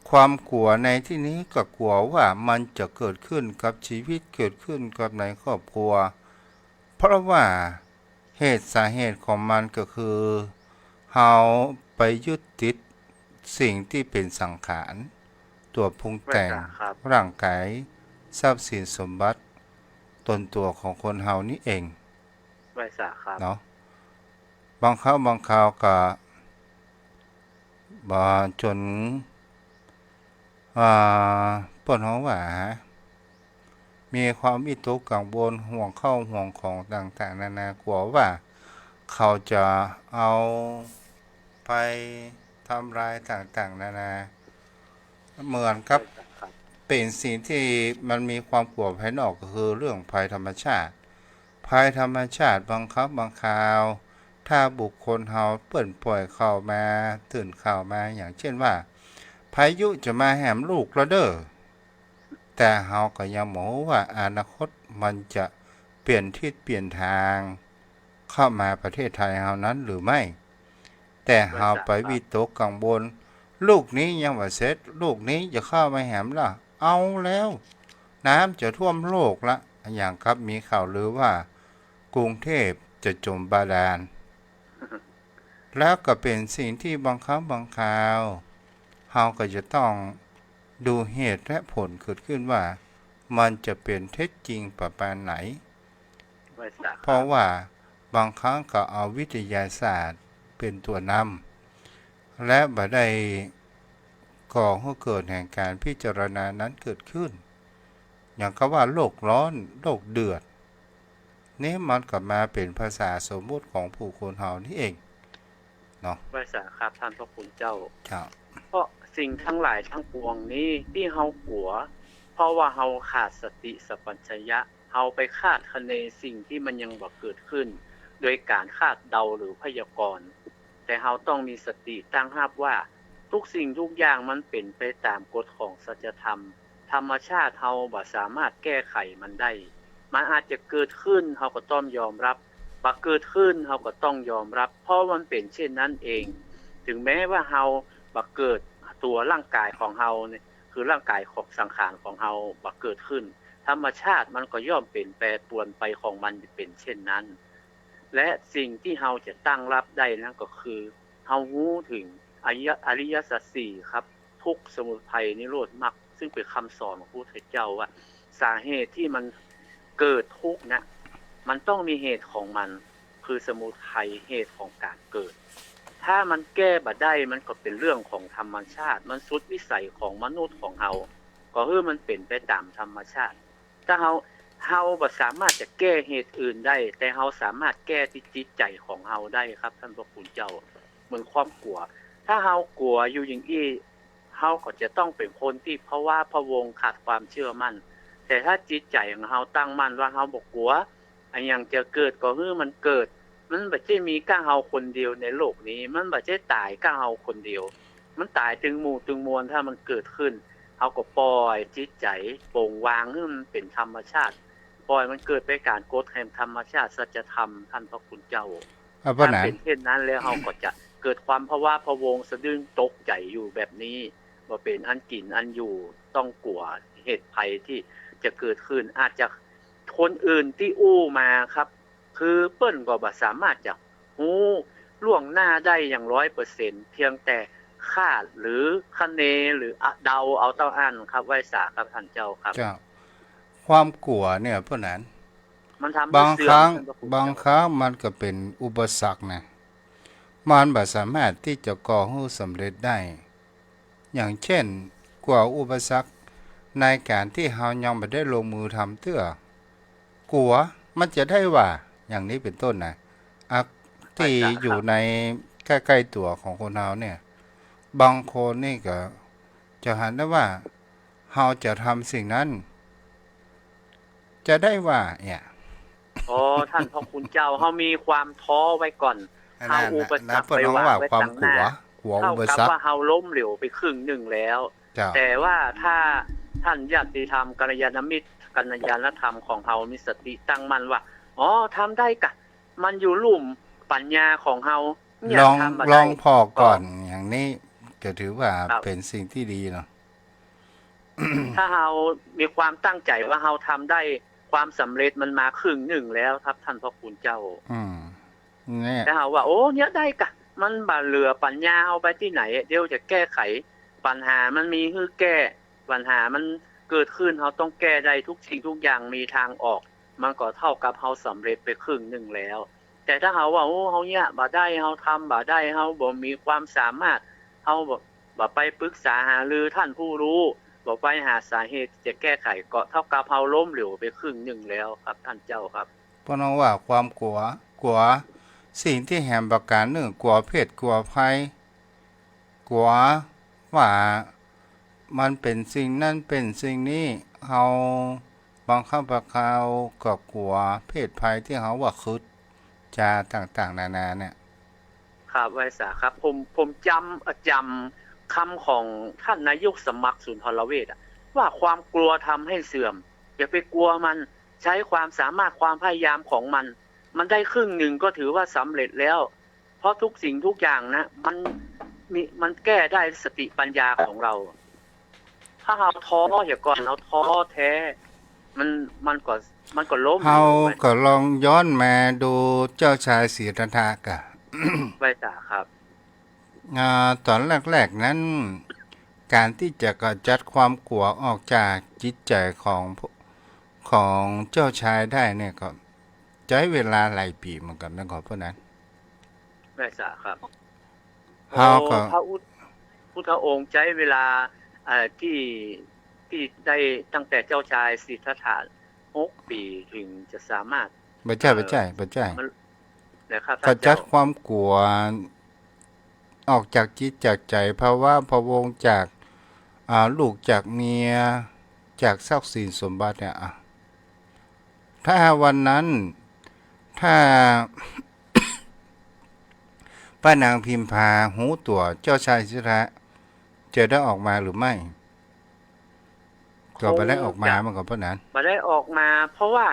ความกั๋วในตี้นี้ก็กั๋วว่ามันจะเกิดขึ้นกับชีวิต เกิดขึ้นกับในครอบครัว เพราะว่าเหตุสาเหตุของมันก็คือ เฮาไปยึดติดสิ่งตี้เป๋นสังขาร ตั๋วปรุงแต่ง ไหว้สาครับ ร่างก๋าย ทรัพย์สินสมบัติ ตนตั๋วของคนเฮานี่เอง ไหว้สาครับ เนาะ บางครั้งบางคราวก็ บ่าจ๋น อ่า เปิ้นฮ้องว่า มีความวิตกกังวล ห่วงข้าวห่วงของต่างๆ นานา กั๋วว่าเขาจะเอาไปทำลายต่างๆ นานา เหมือนกับ ครับ เป๋นสิ่งตี้มันมีความกั๋วภายนอก ก็คือเรื่องภัยธรรมชาติ ภัยธรรมชาติบางครั้งบางคราว ถ้าบุคคลเฮาเปิ้นป่อยเข้ามา ตื่นข่าวมา อย่างเช่นว่า พายุจะมาแหมลูกแล้วเด้อ แต่เฮาก็ยังบ่ฮู้ว่าอนาคตมันจะเปลี่ยนทิศเปลี่ยนตาง เข้ามาประเทศไทยเฮานั้นหรือไม่ แต่เฮาไปวิตกกังวล ลูกนี้ยังบ่เสร็จ ลูกนี้จะเข้ามาแหมละ เอาแล้ว น้ำจะท่วมโลกละ อย่างกับมีข่าวลือว่ากรุงเทพจะจมบาดาล แล้วก็เป๋นสิ่งตี้บางครั้งบางคราว เฮาก็จะต้องดูเหตุและผลเกิดขึ้นว่า มันจะเป๋นเท็จจริงประมาณไหน ไหว้สาครับ เพราะว่าบางครั้งก็เอาวิทยาศาสตร์เป๋นตั๋วนำ และบ่ได้ก่อหื้อเกิดแห่งก๋านพิจารณานั้นเกิดขึ้น อย่างกับว่าโลกร้อน โลกเดือด นี่มันก็มาเป๋นภาษาสมมุติของผู้คนเฮานี่เอง เนาะ ไหว้สาครับต้านพระคุณเจ้า เจ้า เพราะสิ่งตังหลายตังปวงนี้ตี้เฮากั๋ว เพราะว่าเฮาขาดสติสัมปชัญญะ เฮาไปคาดคะเนสิ่งตี้มันยังบ่เกิดขึ้น โดยก๋านคาดเดาหรือพยากรณ์ แต่เฮาต้องมีสติตั้งฮับว่า ทุกสิ่งทุกอย่างมันเป๋นไปต๋ามกฎของสัจธรรม ธรรมชาติเฮาบ่สามารถแก้ไขมันได้ มันอาจจะเกิดขึ้น เฮาก็ต้องยอมรับ บ่เกิดขึ้น เฮาก็ต้องยอมรับ เพราะมันเป๋นเช่นนั้นเอง ถึงแม้ว่าเฮาบ่เกิด ตั๋วร่างก๋ายของเฮาเนี่ย คือร่างก๋ายของสังขารของเฮาบ่เกิดขึ้น ธรรมชาติมันก็ย่อมเป๋นแปรปรวนไปของมันเป๋นเช่นนั้น และสิ่งตี้เฮาจะตั้งฮับได้นั้นก็คือ เฮาฮู้เถิงอริย อริยสัจสี่ครับ ทุกข์ สมุทัย นิโรธ มรรค ซึ่งเป๋นกำสอนของพระพุทธเจ้าว่า สาเหตุตี้มันเกิดทุกข์นะ มันต้องมีเหตุของมัน คือสมุทัย เหตุของก๋านเกิด ถ้ามันแก้บ่ได้ มันก็เป๋นเรื่องของธรรมชาติ มันสุดวิสัยของมนุษย์ของเฮา ก็หื้อมันเป๋นไปต๋ามธรรมชาติ ถ้าเฮา เฮาบ่สามารถจะแก้เหตุอื่นได้ แต่เฮาสามารถแก้ตี้จิตใจ๋ของเฮาได้ครับ ท่านพระคุณเจ้า เหมือนความกั๋ว ถ้าเฮากั๋วอยู่อย่างอี้ เฮาก็จะต้องเป๋นคนตี้พะว้าพะวัง ขาดความเชื่อมั่น แต่ถ้าจิตใจ๋ของเฮาตั้งมั่นว่าเฮาบ่กั๋ว อะหยังจะเกิดก็หื้อมันเกิด มันบ่ใจ้มีก้าเฮาคนเดียวในโลกนี้ มันบ่ใจ้ต๋ายก้าเฮาคนเดียว มันต๋ายตึงหมู่ตึงมวล ถ้ามันเกิดขึ้น เฮาก็ปล่อยจิตใจ๋โป่งวางหื้อมันเป๋นธรรมชาติ ปล่อยมันเกิดไปต๋ามกฎแห่งธรรมชาติสัจธรรม ท่านพระคุณเจ้า อะ เพราะนั้น ถ้าเป๋นเช่นนั้นแล้ว เฮาก็จะเกิดความพะว้าพะวัง สะดุ้งตกใจ๋อยู่แบบนี้ บ่เป๋นอันกิ๋นอันอยู่ ต้องกั๋วเหตุภัยตี้จะเกิดขึ้น อาจจะคนอื่นตี้อู้มาครับ คือเปิ้นก็บ่สามารถจะฮู้ล่วงหน้าได้อย่างร้อยเปอร์เซ็นต์ เพียงแต่คาดหรือคะเนหรือ อะ เดาเอาเต้าอั้นครับ ไหว้สาครับท่านเจ้าครับ เจ้า ความกั๋วเนี่ย เพราะนั้น มันทำหื้อเสื่อม บางครั้ง ท่านพระคุณเจ้า บางครั้งมันก็เป๋นอุปสรรคนะ มันบ่สามารถตี้จะก่อหื้อสำเร็จได้ อย่างเช่น กั๋วอุปสรรคในก๋านตี้เฮายังบ่ได้ลงมือทำเตื้อ กั๋วมันจะได้หว่า อย่างนี้เป๋นต้นนะ อะ ตี้อยู่ในใก้ๆ ตั๋วของคนเฮาเนี่ย บางคนนี่ก็จะหันได้ว่า เฮาจะทำสิ่งนั้น จะได้หว่าเนี่ย อ๋อ ท่านพระคุณเจ้า เฮามีความท้อไว้ก่อน อันนั้นน่ะ เฮาอุปสรรคไปวางไว้ตางหน้า กั๋ว กั๋วอุปสรรค เท่ากับว่าเฮาล้มเหลวไปครึ่งนึ่งแล้ว เจ้า แต่ว่าถ้าท่านญาติธรรม กัลยาณมิตร กัลยาณธรรมของเฮามีสติตั้งมั่นว่า อ๋อ ทำได้กะ มันอยู่ลุ่มปัญญาของเฮา เนี่ย ลอง ทำบ่ได้ ลองผ่อก่อน ก็ อย่างนี้ก็ถือว่า ครับ เป๋นสิ่งตี้ดีเนาะ ถ้าเฮามีความตั้งใจ๋ว่าเฮาทำได้ ความสำเร็จมันมาครึ่งนึ่งแล้วครับ ท่านพระคุณเจ้า อืม เนี่ย ถ้าเฮาว่า โอ้ เนี่ยได้กะ มันบ่เหลือปัญญาเฮาไปตี้ไหน เดี๋ยวจะแก้ไข ปัญหามันมีหื้อแก้ ปัญหามันเกิดขึ้น เฮาต้องแก้ได้ ทุกสิ่งทุกอย่างมีทางออก มันก็เท่ากับเฮาสำเร็จไปครึ่งนึ่งแล้ว แต่ถ้าเฮาว่า โอ้ เฮาเนี่ยบ่ได้ เฮาทำบ่ได้ เฮาบ่มีความสามารถ เฮาบ่ บ่ไปปรึกษาหารือท่านผู้ฮู้ บ่ไปหาสาเหตุจะแก้ไข ก็เท่ากับเฮาล้มเหลวไปครึ่งนึ่งแล้วครับ ท่านเจ้าครับ เปิ้นว่าความกั๋ว กั๋วสิ่งตี้แหมประก๋านนึ่ง กั๋วเพศ กั๋วภัย กั๋วว่ามันเป๋นสิ่งนั้นเป๋นสิ่งนี้ เฮาบางครั้งบางคราวก็กั๋วเพศภัยตี้เฮาว่าขึด จาต่างๆ นานาเนี่ย ครับ ไหว้สาครับ ผม ผมจ๋ำ จ๋ำกำของท่านนายกสมัครสุนทรเวชอะ ว่าความกลัวทำให้เสื่อม อย่าไปกลัวมัน ใช้ความสามารถความพยายามของมัน มันได้ครึ่งนึ่งก็ถือว่าสำเร็จแล้ว เพราะทุกสิ่งทุกอย่างนะ มันมี มันแก้ได้สติปัญญาของเฮา ถ้าเฮาท้อเหียก่อน เฮาท้อแท้ มัน มันก็ มันก็ล้ม เฮาก็ลองย้อนมาดูเจ้าชายสิทธัตถะก่ะ ไหว้สาครับ อ่า ต๋อนแรกๆ นั้น ก๋านตี้จะก๋ำจัดความกั๋วออกจากจิตใจ๋ของ ของเจ้าชายได้เนี่ยก็ใจ๊เวลาหลายปี๋เหมือนกั๋นนะ ของพวกนั้น ไหว้สาครับ เฮาก็ โอ้ พระอุท พุทธองค์ใจ๊เวลา เอ่อ ตี้ ตี้ได้ตั้งแต่เจ้าชายสิทธัตถะหกปี๋ เถิงจะสามารถ บ่ใจ้ เอ่อ บ่ใจ้ บ่ใจ้ มัน นะครับ ก๋ำจัด ท่านเจ้า ความกั๋วออกจากจิตจากใจ๋ พะว้าพะวังจาก อ่า ลูกจากเมีย จากทรัพย์สินสมบัติเนี่ย อ่ะ ถ้าวันนั้น ถ้า ป้านางพิมพาฮู้ตั๋ว เจ้าชายสิทธัตถะจะได้ออกมาหรือไม่ ก็บ่ได้ออกมา คงจะ เหมือนกั๋น เพราะนั้น บ่ได้ออกมา เพราะว่า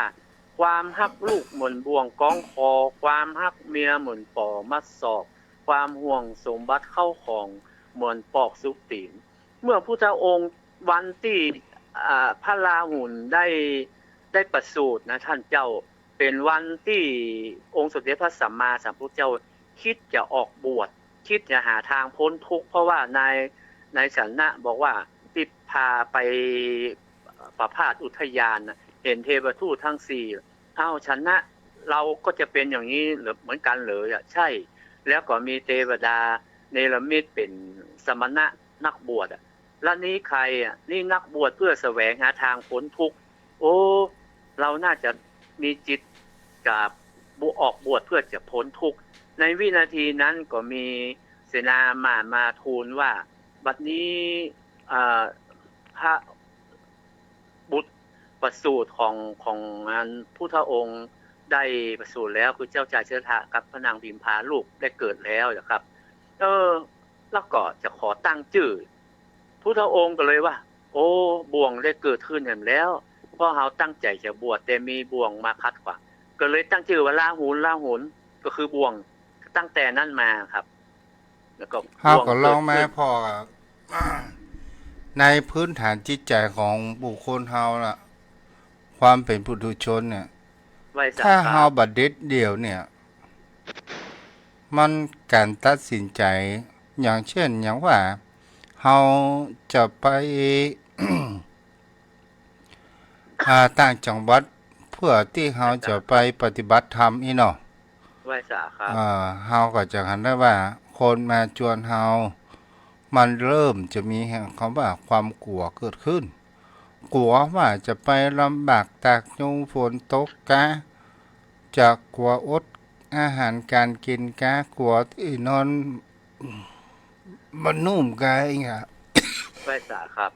ความฮักลูกเหมือนบ่วงคล้องคอ ความฮักเมียเหมือนฝอมัดศอก ความห่วงสมบัติเข้าของเหมือนปอกซุกตี๋น เมื่อพุทธองค์วันตี้ อ่า พระราหุลได้ ได้ประสูตินะท่านเจ้า เป๋นวันตี้องค์สมเด็จพระสัมมาสัมพุทธเจ้าคิดจะออกบวช คิดจะหาตางป๊นทุกข์ เพราะว่าใน ในชนะบอกว่าตี้พาไปประพาสอุทยานน่ะ เห็นเทวทูตทั้งสี่ อ้าว ชนะ เฮาก็จะเป๋นอย่างนี้เหมือนกั๋นเหรอ ใช่ แล้วก็มีเตวดาเนรมิตเป๋นสมณะนักบวชอะ ละนี้ใครอะ นี่นักบวชเพื่อแสวงหาทางป๊นทุกข์ โอ้ เราน่าจะมีจิตจะบว- ออกบวชเพื่อจะป๊นทุกข์ ในวินาทีนั้นก็มีเสนามาตย์มาทูลว่า บัดนี้ อ่า พระบุตรประสูติของ ของอันพุทธองค์ได้ประสูติแล้ว คือเจ้าชายสิทธัตถะกับพระนางพิมพาลูกได้เกิดแล้วนะครับ เออ แล้วก็จะขอตั้งจื้อ พุทธองค์ก็เลยว่า โอ้ บ่วงได้เกิดขึ้นแหมแล้ว เพราะเฮาตั้งใจ๋จะบวช แต่มีบ่วงมาขัดขวาง ก็เลยตั้งจื้อว่าลาหุล ลาหุล ก็คือบ่วง ตั้งแต่นั้นมาครับ แล้วก็ เฮาก็ลองมา บ่วงเกิดขึ้น ผ่อ ในพื้นฐานจิตใจ๋ของบุคคลเฮาล่ะ ความเป๋นปุถุชนเนี่ย ไหว้สา ถ้า ครับ เฮาบ่เด็ดเดี่ยวเนี่ย มันก๋านตัดสินใจ๋ อย่างเช่น อย่างว่า เฮาจะไป อ่า ต่างจังหวัด เพื่อตี้เฮาจะไปปฏิบัติธรรมอี้เนาะ ไหว้สาครับ อ่า เฮาก็จะหันได้ว่า คนมาจวนเฮา มันเริ่มจะมีแห่งคำว่าความกั๋วเกิดขึ้น กั๋วว่าจะไปลำบากตากยุงฝนตกกา จะกั๋วอดอาหารก๋านกิ๋นกา กั๋วตี้นอนบ่นุ่มกา อย่างเงี้ย ไหว้สาครับ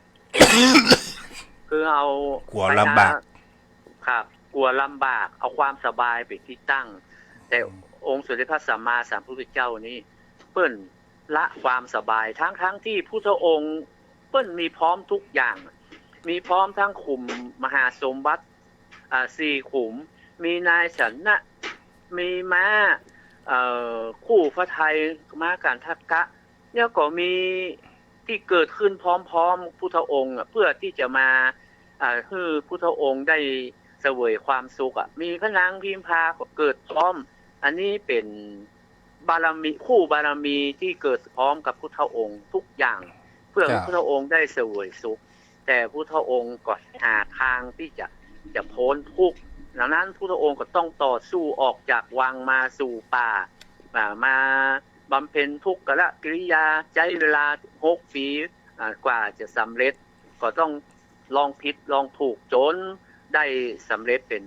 คือเอา กั๋วลำบาก ไปหา ครับ กั๋วลำบาก เอาความสบายเป๋นตี้ตั้ง แต่ อืม องค์สมเด็จพระสัมมาสัมพุทธเจ้านี้ เปิ้นละความสบาย ทั้งๆ ตี้พุทธองค์ เปิ้นมีพร้อมทุกอย่าง มีพร้อมทั้งขุมมหาสมบัติ อ่า สี่ขุม มีนายชนะ มีม้า เอ่อ คู่พระทัย ม้ากัณฑกะ แล้วก็มีตี้เกิดขึ้นพร้อมๆ พุทธองค์อะ เพื่อตี้จะมา อ่า หื้อพุทธองค์ได้เสวยความสุขอะ มีพระนางพิมพาก็เกิดพร้อม อันนี้เป๋นบารมี คู่บารมีตี้เกิดพร้อมกับพุทธองค์ทุกอย่าง เพื่อหื้อ เจ้า พุทธองค์ได้เสวยสุข แต่พุทธองค์ก็หาทางตี้จะ จะป๊นทุกข์ ดังนั้นพุทธองค์ก็ต้องต่อสู้ออกจากวังมาสู่ป่า อ่า มาบำเพ็ญทุกขกิริยา ใจ๊เวลาหกปี๋ อ่า กว่าจะสำเร็จ ก็ต้องลองผิดลองถูกจ๋นได้สำเร็จเป๋น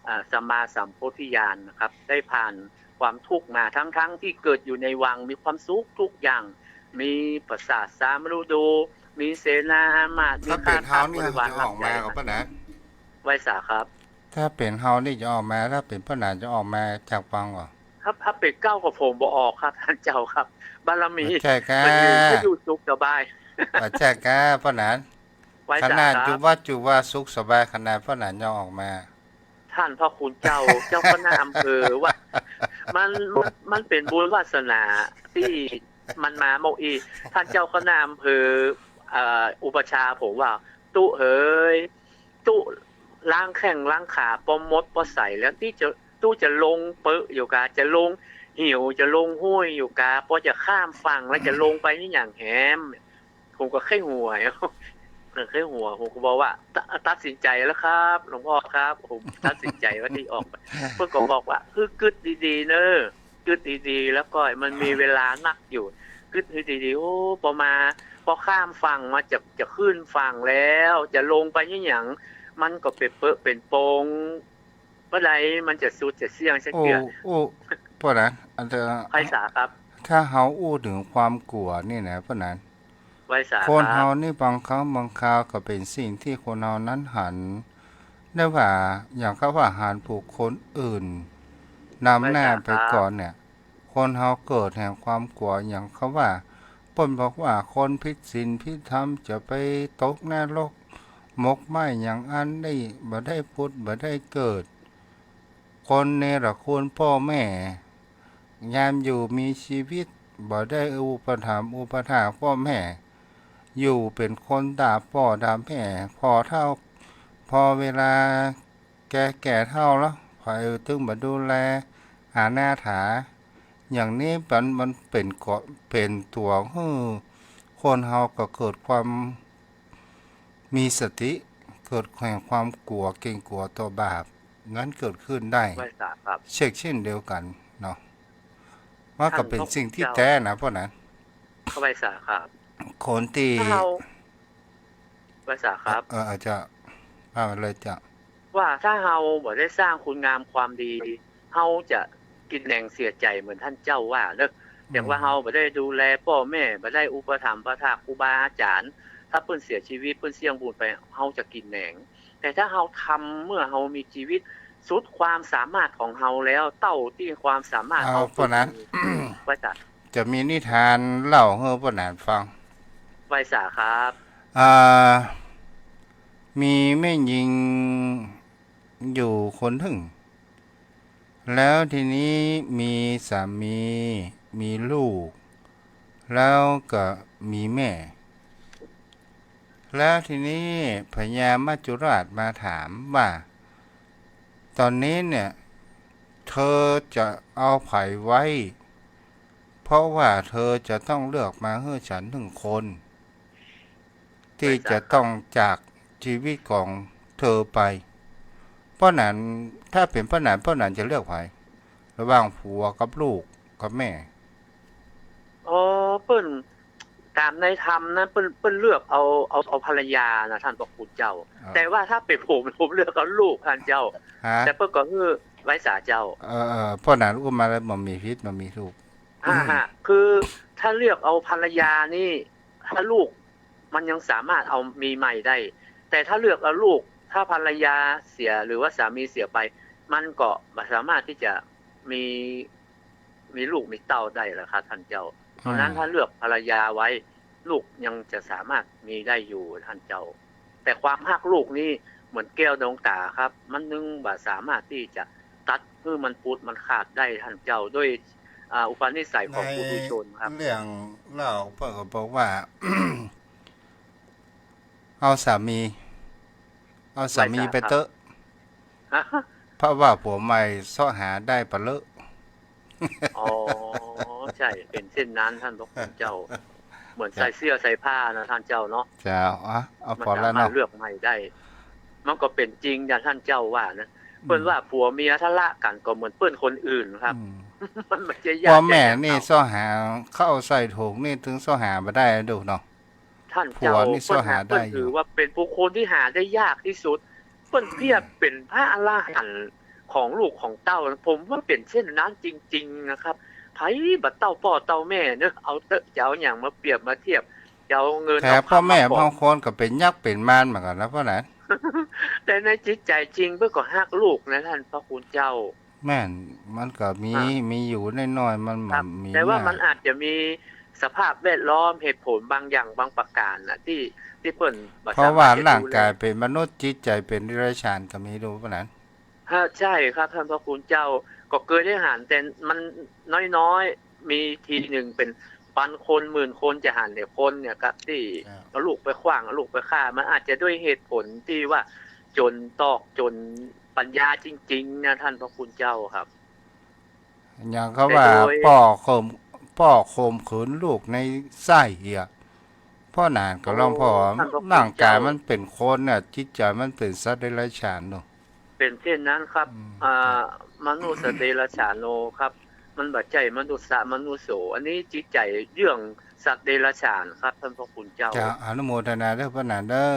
อ่า สัมมาสัมโพธิญาณนะครับ ได้ผ่านความทุกข์มา ทั้งๆ ตี้เกิดอยู่ในวังมีความสุขทุกอย่าง มีปราสาทสามฤดู มีเสนาอามาตย์ มี ถ้าเป๋น ข้าทาส เฮานี่ บริวาร จะออกมา รับใจ๊ ก็ป้อหนาน ไหว้สาครับ ถ้าเป๋นเฮานี่จะออกมา ถ้าเป๋นป้อหนานจะออกมาจากวังก่อ ถ้า ถ้าเป๋นเก้าก็ผมบ่ออกครับ ต้านเจ้าครับ บารมี บ่ใจ้กา มันอยู่ ก็อยู่สุขสบาย บ่ใจ้กา ป้อหนาน ไหว้สาครับ ขนาดอยู่วัดอยู่วาสุขสบายขนาดป้อหนานยังออกมา ต้านพระคุณเจ้า เจ้าคณะอำเภอว่า มัน มัน มันเป๋นบุญวาสนาตี้มันมาเมื่ออี้ ต้านเจ้าคณะอำเภอ เอ่อ อุปัชฌาย์ผมว่า ตุ๊เหย ตุ๊ล้างแข้งล้างขาป้อหมดป้อใสแล้ว ตี้จะ ตุ๊จะลงเปอะอยู่กา จะลงเหว จะลงห้วยอยู่กา ปอจะข้ามฝั่งแล้วจะลงไปนี่หยังแหม ผมก็ใค่หัว ใค่หัว ผมก็บอกว่า ต- ตัดสินใจ๋แล้วครับ หลวงพ่อครับ ผมตัดสินใจ๋ว่าตี้ออกไป เปิ้นก็บอกว่า เออ กึ๊ดดีๆ เน่อ กึ๊ดดีๆ แล้วก็มันมีเวลานักอยู่ กึ๊ดหื้อดีๆ โอ้ ปอมา ปอข้ามฝั่งมาจะ จะขึ้นฝั่งแล้ว จะลงไปนี่หยัง มันก็เป๋นเปอะเป๋นปง เมื่อใดมันจะสุดจะเสี้ยงสักเตื้อ โอ้ โอ้ ป้อหนาน อันเตอ ไหว้สาครับ ถ้าเฮาอู้เถิงความกั๋วนี่นะ ป้อหนาน ไหว้สาครับ คนเฮานี่บางครั้งบางคราวก็เป๋นสิ่งตี้คนเฮานั้นหันได้ว่า อย่างกับว่าหันบุคคลอื่นนำหน้าไปก่อนเนี่ย ไหว้สาครับ คนเฮาเกิดแห่งความกั๋ว อย่างกับว่า เปิ้นบอกว่าคนผิดศีลผิดธรรมจะไปตกนรก หมกไหม้อย่างอั้นนี่ บ่ได้ผุดบ่ได้เกิด คนเนรคุณป้อแม่ ยามอยู่มีจีวิต บ่ได้อุปถัมภ์อุปถากป้อแม่ อยู่เป๋นคนต๋าป้อต๋าแม่ ผ่อเฒ่า ผ่อเวลาแก่ๆ เฒ่าแล้ว ใผตึงบ่ดูแล อนาถา อย่างนี้มัน มันเป๋นก็ เป๋นตั๋วหื้อคนเฮาก็เกิดความ มีสติ เกิดแห่งความกั๋วเกรงกั๋วต่อบาป นั้นเกิดขึ้นได้ ไหว้สาครับ เช่น เช่นเดียวกั๋นเนาะ มันก็เป๋นสิ่งตี้แต๊นะ เพราะนั้น ไหว้สาครับ คนตี้ ถ้าเฮา ไหว้สาครับ เออ เออ เจ้า ว่ามาเลยเจ้า ว่าถ้าเฮาบ่ได้สร้างคุณงามความดี เฮาจะกินแหนงเสียใจ๋เหมือนท่านเจ้าว่าเนาะ อย่างว่าเฮาบ่ได้ดูแลป้อแม่ บ่ได้อุปถัมภ์อุปถากครูบาอาจารย์ ถ้าเปิ้นเสียจีวิต เปิ้นเสี้ยงบุญไป เฮาจะกินแหนง แต่ถ้าเฮาทำเมื่อเฮามีจีวิตสุดความสามารถของเฮาแล้ว เต้าตี้ความสามารถ เอา เฮา เพราะนั้น ไหว้สา จะมีนิทานเล่าหื้อป้อหนานฟัง ไหว้สาครับ อ่า มีแม่ญิงอยู่คนนึ่ง แล้วทีนี้มีสามี มีลูก แล้วก็มีแม่ แล้วทีนี้พญามัจจุราชมาถามว่า ต๋อนนี้เนี่ย เธอจะเอาใผไว้ เพราะว่าเธอจะต้องเลือกมาหื้อฉันนึ่งคน ตี้จะต้องจากจีวิตของเธอไป ป้อหนาน ถ้าเป๋นป้อหนาน ป้อหนานจะเลือกใผ ระหว่างผัวกับลูกกับแม่ อ๋อ เปิ้น ต๋ามในธรรมนะ เปิ้น เปิ้นเลือกเอา เอา เอาภรรยานะท่านพระคุณเจ้า อ่า แต่ว่าถ้าเป๋นผม ผมเลือกเอาลูกท่านเจ้า ฮะ แต่เปิ้นก็หื้อไหว้สาเจ้า เออ เออ ป้อหนานอู้มาแล้ว บ่มีผิด บ่มีถูก อ่า อืม ฮะ คือถ้าเลือกเอาภรรยานี่ ถ้าลูกมันยังสามารถเอามีใหม่ได้ แต่ถ้าเลือกเอาลูก ถ้าภรรยาเสียหรือว่าสามีเสียไป มันก็บ่สามารถตี้จะมี มีลูกมีเต้าได้แล้วครับท่านเจ้า เพราะนั้น อ่า ถ้าเลือกภรรยาไว้ ลูกยังจะสามารถมีได้อยู่ท่านเจ้า แต่ความฮักลูกนี่เหมือนแก้วดวงต๋าครับ มันนึ่งบ่สามารถตี้จะตัดหื้อมันปูดมันขาดได้ท่านเจ้า ด้วย อ่า อุปนิสัยของปุถุชนครับ ในเรื่องเล่าเปิ้นก็บอกว่า เอาสามี เอาสามีไปเต๊อะ ไหว้สาครับ ฮะ เพราะว่าผัวใหม่เซาะหาได้ปะเลอะ อ๋อ ใช่ เป๋นเช่นนั้นท่านพระคุณเจ้า เหมือน ครับ ใส่เสื้อใส่ผ้านะท่านเจ้าเนาะ เจ้า อ่ะ เอา มัน พอแล้ว สามารถ เนาะ เลือกใหม่ได้ มันก็เป๋นจริงอย่างท่านเจ้าว่านะ อืม เปิ้นว่าผัวเมียทะเลาะกั๋นก็เหมือนเปิ้นคนอื่นครับ อืม มันบ่ใจ้ยาก ป้อแม่นี่ เจ้า เซาะหาข้าวใส่ถุงนี่ ตึงเซาะหาบ่ได้ดูเนาะ ท่านเจ้า ผัวนี่เซาะหาได้อยู่ เปิ้นถือว่าเป๋นบุคคลตี้หาได้ยากตี้สุด เปิ้นเปรียบเป๋นพระอรหันต์ของลูกของเต้า ผมว่าเป๋นเช่นนั้นจริงๆ นะครับ ใผบ่เต้าป้อเต้าแม่เนาะ เอาเต๊อะ จะเอาหยังมาเปรียบมาเทียบ จะเอาเงิน แต่ เอาคำ ป้อแม่ มาบอก บางคนก็เป๋นยักษ์เป๋นมารเหมือนกั๋นนะ ป้อหนาน แต่ในจิตใจ๋จริงเปิ้นก็ฮักลูกนะท่านพระคุณเจ้า แม่น มันก็มี อ่ะ มีอยู่น้อยๆ มัน ครับ มันมี แต่ว่า นะ มันอาจจะมีสภาพแวดล้อมเหตุผลบางอย่างบางประการน่ะ ตี้ ตี้เปิ้นบ่สามารถ เพราะว่าร่างกายเป๋นมนุษย์ จิตใจ๋เป๋นเดรัจฉานก็มี ดูเปล่านั้น ฮะ ใช่ครับท่านพระคุณเจ้า ก็เกยได้หัน แต่มันน้อยๆ มีทีนึ่งเป๋นปันคนหมื่นคนจะหันแต่คนเนี่ยครับ ตี้ ครับ เอาลูกไปขว้าง เอาลูกไปฆ่า มันอาจจะด้วยเหตุผลตี้ว่าจนตอก จนปัญญาจริงๆ นะท่านพระคุณเจ้าครับ อย่างเขาว่า แต่โดย ป้อข่ม ป้อข่มขืนลูกในไส้เหีย ป้อหนานก็ลอง โอ้ ป้อ ท่านพระคุณเจ้า ร่างกายมันเป๋นคนน่ะ จิตใจ๋มันเป๋นสัตว์เดรัจฉานเนาะ เป๋นเช่นนั้นครับ อืม อ่า มนุสสะเดรัจฉาโนครับ มันบ่ใจ้มนุสสะมนุสโส อันนี้จิตใจ๋เยื่องสัตว์เดรัจฉานครับท่านพระคุณเจ้า เจ้า อนุโมทนาเด้อป้อหนานเด้อ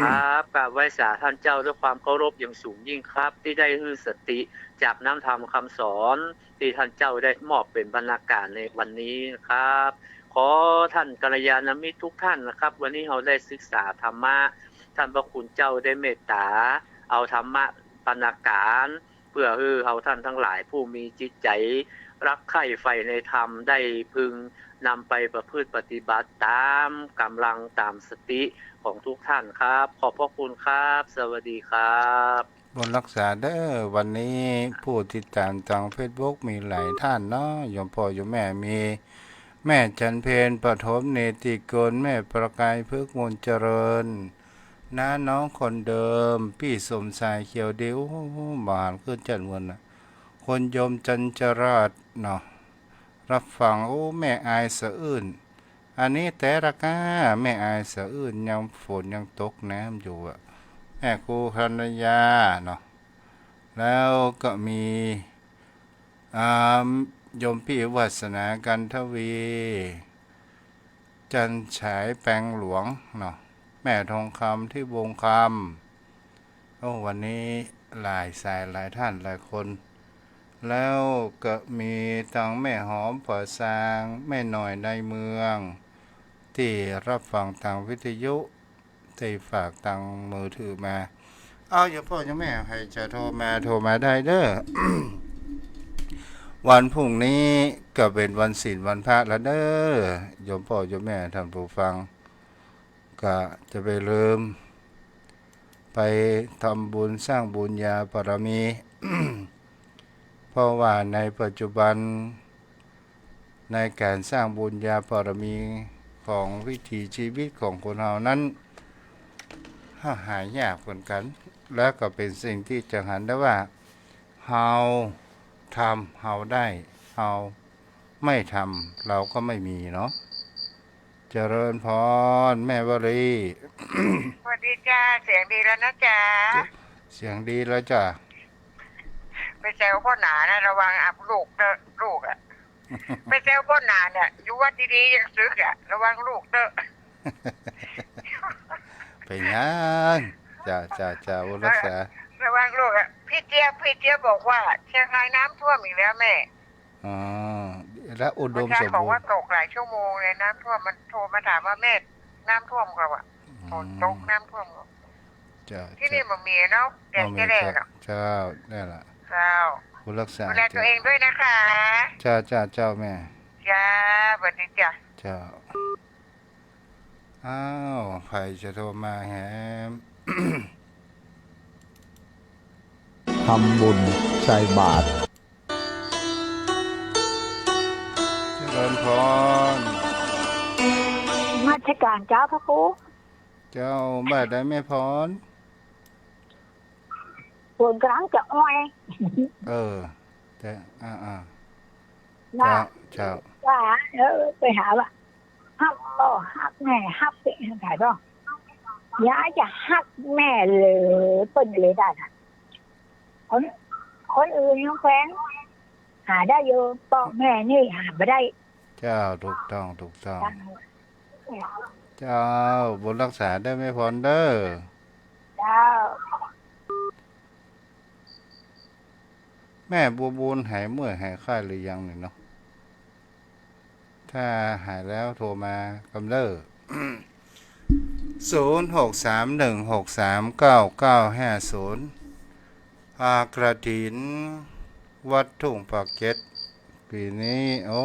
ครับ กราบไหว้สาท่านเจ้าด้วยความเคารพอย่างสูงยิ่งครับ ตี้ได้หื้อสติจากน้ำธรรมคำสอนตี้ท่านเจ้าได้มอบเป๋นบรรณาการในวันนี้นะครับ ขอท่านกัลยาณมิตรทุกท่านนะครับ วันนี้เฮาได้ศึกษาธรรมะ ท่านพระคุณเจ้าได้เมตต๋าเอาธรรมะบรรณาการ เพื่อหื้อเฮาท่านทั้งหลายผู้มีจิตใจ๋รักใคร่ใฝ่ในธรรมได้พึงนำไปประพฤติปฏิบัติต๋ามก๋ำลังต๋ามสติของทุกท่านครับ ขอบพระคุณครับ สวัสดีครับ บุญรักษาเด้อ วันนี้ผู้ติดต๋ามตางเฟซบุ๊กมีหลายท่านเนาะ โยมป้อโยมแม่ มีแม่จันเพ็ญ ปฐมเนติกุล แม่ประกายพฤกษ์ มูลเจริญ น้าน้องคนเดิม ปี้สมชาย เขียวดี โอ้โห บ่หันขึ้นจัดเงินน่ะ คนโยมจันจราชเนาะ รับฟัง โอ้ แม่อายสะอื้น อันนี้แต๊ละก้า แม่อายสะอื้น ยังฝนยังตกน้ำอยู่อะ แม่ครูกัลยาเนาะ แล้วก็มี อ่า โยมปี้วาสนา กันทวี จันฉาย แปงหลวงเนาะ แม่ทองคำ ที่วงคำ โอ้ วันนี้หลายสายหลายท่านหลายคน แล้วก็มีตังแม่หอม ผ่อซาง แม่หน่อยในเมือง ตี้ฮับฟังตางวิทยุ ได้ฝากตางมือถือมา เอา โยมป้อโยมแม่ ใผจะโทรมา โทรมาได้เด้อ วันพรุ่งนี้ก็เป๋นวันศีลวันพระแล้วเด้อ โยมป้อโยมแม่ท่านผู้ฟัง ก็จะไปลืม ไปทำบุญสร้างบุญญาบารมี เพราะว่าในปัจจุบัน ในก๋านสร้างบุญญาบารมีของวิถีชีวิตของคนเฮานั้น หา หายากเหมือนกั๋น แล้วก็เป๋นสิ่งตี้จะหันได้ว่า เฮาทำ เฮาได้ เฮาไม่ทำ เราก็ไม่มีเนาะ เจริญพร แม่วลี สวัสดีจ้า เสียงดีแล้วนะจ๊ะ เสียงดีแล้วจ้ะ ไปแซวป้อหนานะ ระวังอับลูกเต๊อะ ลูกอะ ไปแซวป้อหนาเนี่ย อยู่วัดดีๆ ยังสึกอะ ระวังลูกเต๊อะ เป๋นหยัง จ้า จ้า จ้า บุญรักษา ระวังลูกอะ พี่เจี๊ยบ พี่เจี๊ยบบอกว่าเชียงรายน้ำท่วมอีกแล้วแม่ อ๋อ แล้วอุดมสมบูรณ์ เมื่อเช้าบอกว่าตกหลายชั่วโมงเลย น้ำท่วม มันโทรมาถามว่า แม่ น้ำท่วมก่าอะ อืม ฝนตกน้ำท่วมก่า เจ้า ตี้นี่ เจ้า บ่มีเนาะ แดด บ่มี จะแดด เจ้า เนาะ เจ้า นั่นแหละ เจ้า บุญรักษา ดูแลตัวเองด้วยนะคะ เจ้า เจ้า เจ้าแม่ จ้า สวัสดีจ้ะ เจ้า อ้าว ใผจะโทรมาแหม ทำบุญใส่บาตร เจริญพร นมัสการเจ้าพระครู เจ้า บาตรใดแม่พร ฝนก๋ำลังจะอ่อย เออ แต่ อ่า อ่า นะ เจ้า เจ้า ว่า เออ ไปหาว่า ฮักป้อฮักแม่ฮักเป๋นใผบ่ ยายจะฮักแม่เลย เปิ้นเลยได้นะ คน คนอื่นยังแขวน หาได้อยู่ ป้อแม่นี่หาบ่ได้ เจ้า ถูกต้อง ถูกต้อง เจ้า เจ้า บุญรักษาเด้อแม่พรเด้อ เจ้า แม่บัวบูลหายเมื่อยหายไข้หรือยังนี่เนาะ ถ้าหายแล้วโทรมากำเด้อ ศูนย์หกสามหนึ่งหกสามเก้าเก้าห้าศูนย์ อ่า กฐินวัดทุ่งปากเกร็ด ปี๋นี้ โอ้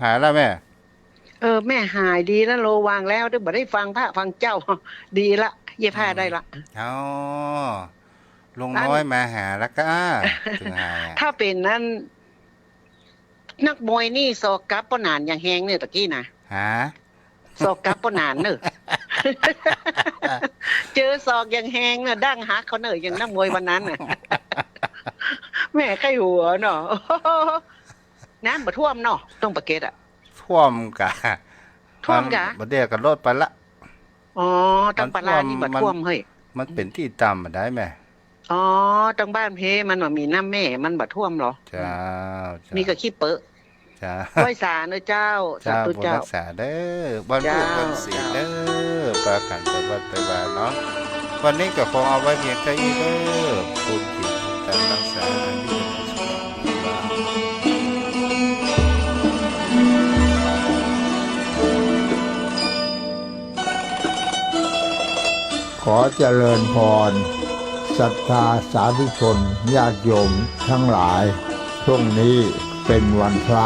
หายแล้วแม่ เออ แม่หายดีแล้ว โลวางแล้ว บ่ได้ฟังพระฟังเจ้า ดีละ เยียะผ้าได้ละ อ๋อ ลุงน้อยมาหาแล้วก็ เถิงหายอะ ถ้าเป๋นนั้น นักมวยนี่ศอกกลับป้อหนานอย่างแฮงเน่อตะกี้นะ ฮะ ศอกกลับป้อหนานเน่อ เจอศอกอย่างแฮงเน่อ ดั้งหักเขาเน่อ อย่างนักมวยวันนั้นน่ะ แม่ใค่หัวเนาะ น้ำบ่ท่วมเนาะ ทุ่งปากเกร็ดอะ ท่วมกะ ท่วมกะ บ่าเดี่ยวก็ลดไปละ อ๋อ ตังปาลานี่บ่ท่วม มัน เฮ้ย มันเป๋นตี้ต่ำบ่ได้แม่ อ๋อ ตังบ้านเพมันบ่มีน้ำแม่ มันบ่ท่วมเหรอ เจ้า เจ้า มีก็ขี้เปอะ เจ้า ไหว้สาเน่อเจ้า เจ้า สาธุเจ้า บุญรักษาเด้อ วันลูกวันศีลเด้อ เจ้า ปากั๋นไปวัดไปวาเนาะ วันนี้ก็คงเอาไว้เพียงแค่นี้เด้อ บุญกิ๋นบุญตานรักษาอายุ ขอเจริญพร ศรัทธาสาธุชนญาติโยมทั้งหลาย ช่วงนี้เป็นวันพระ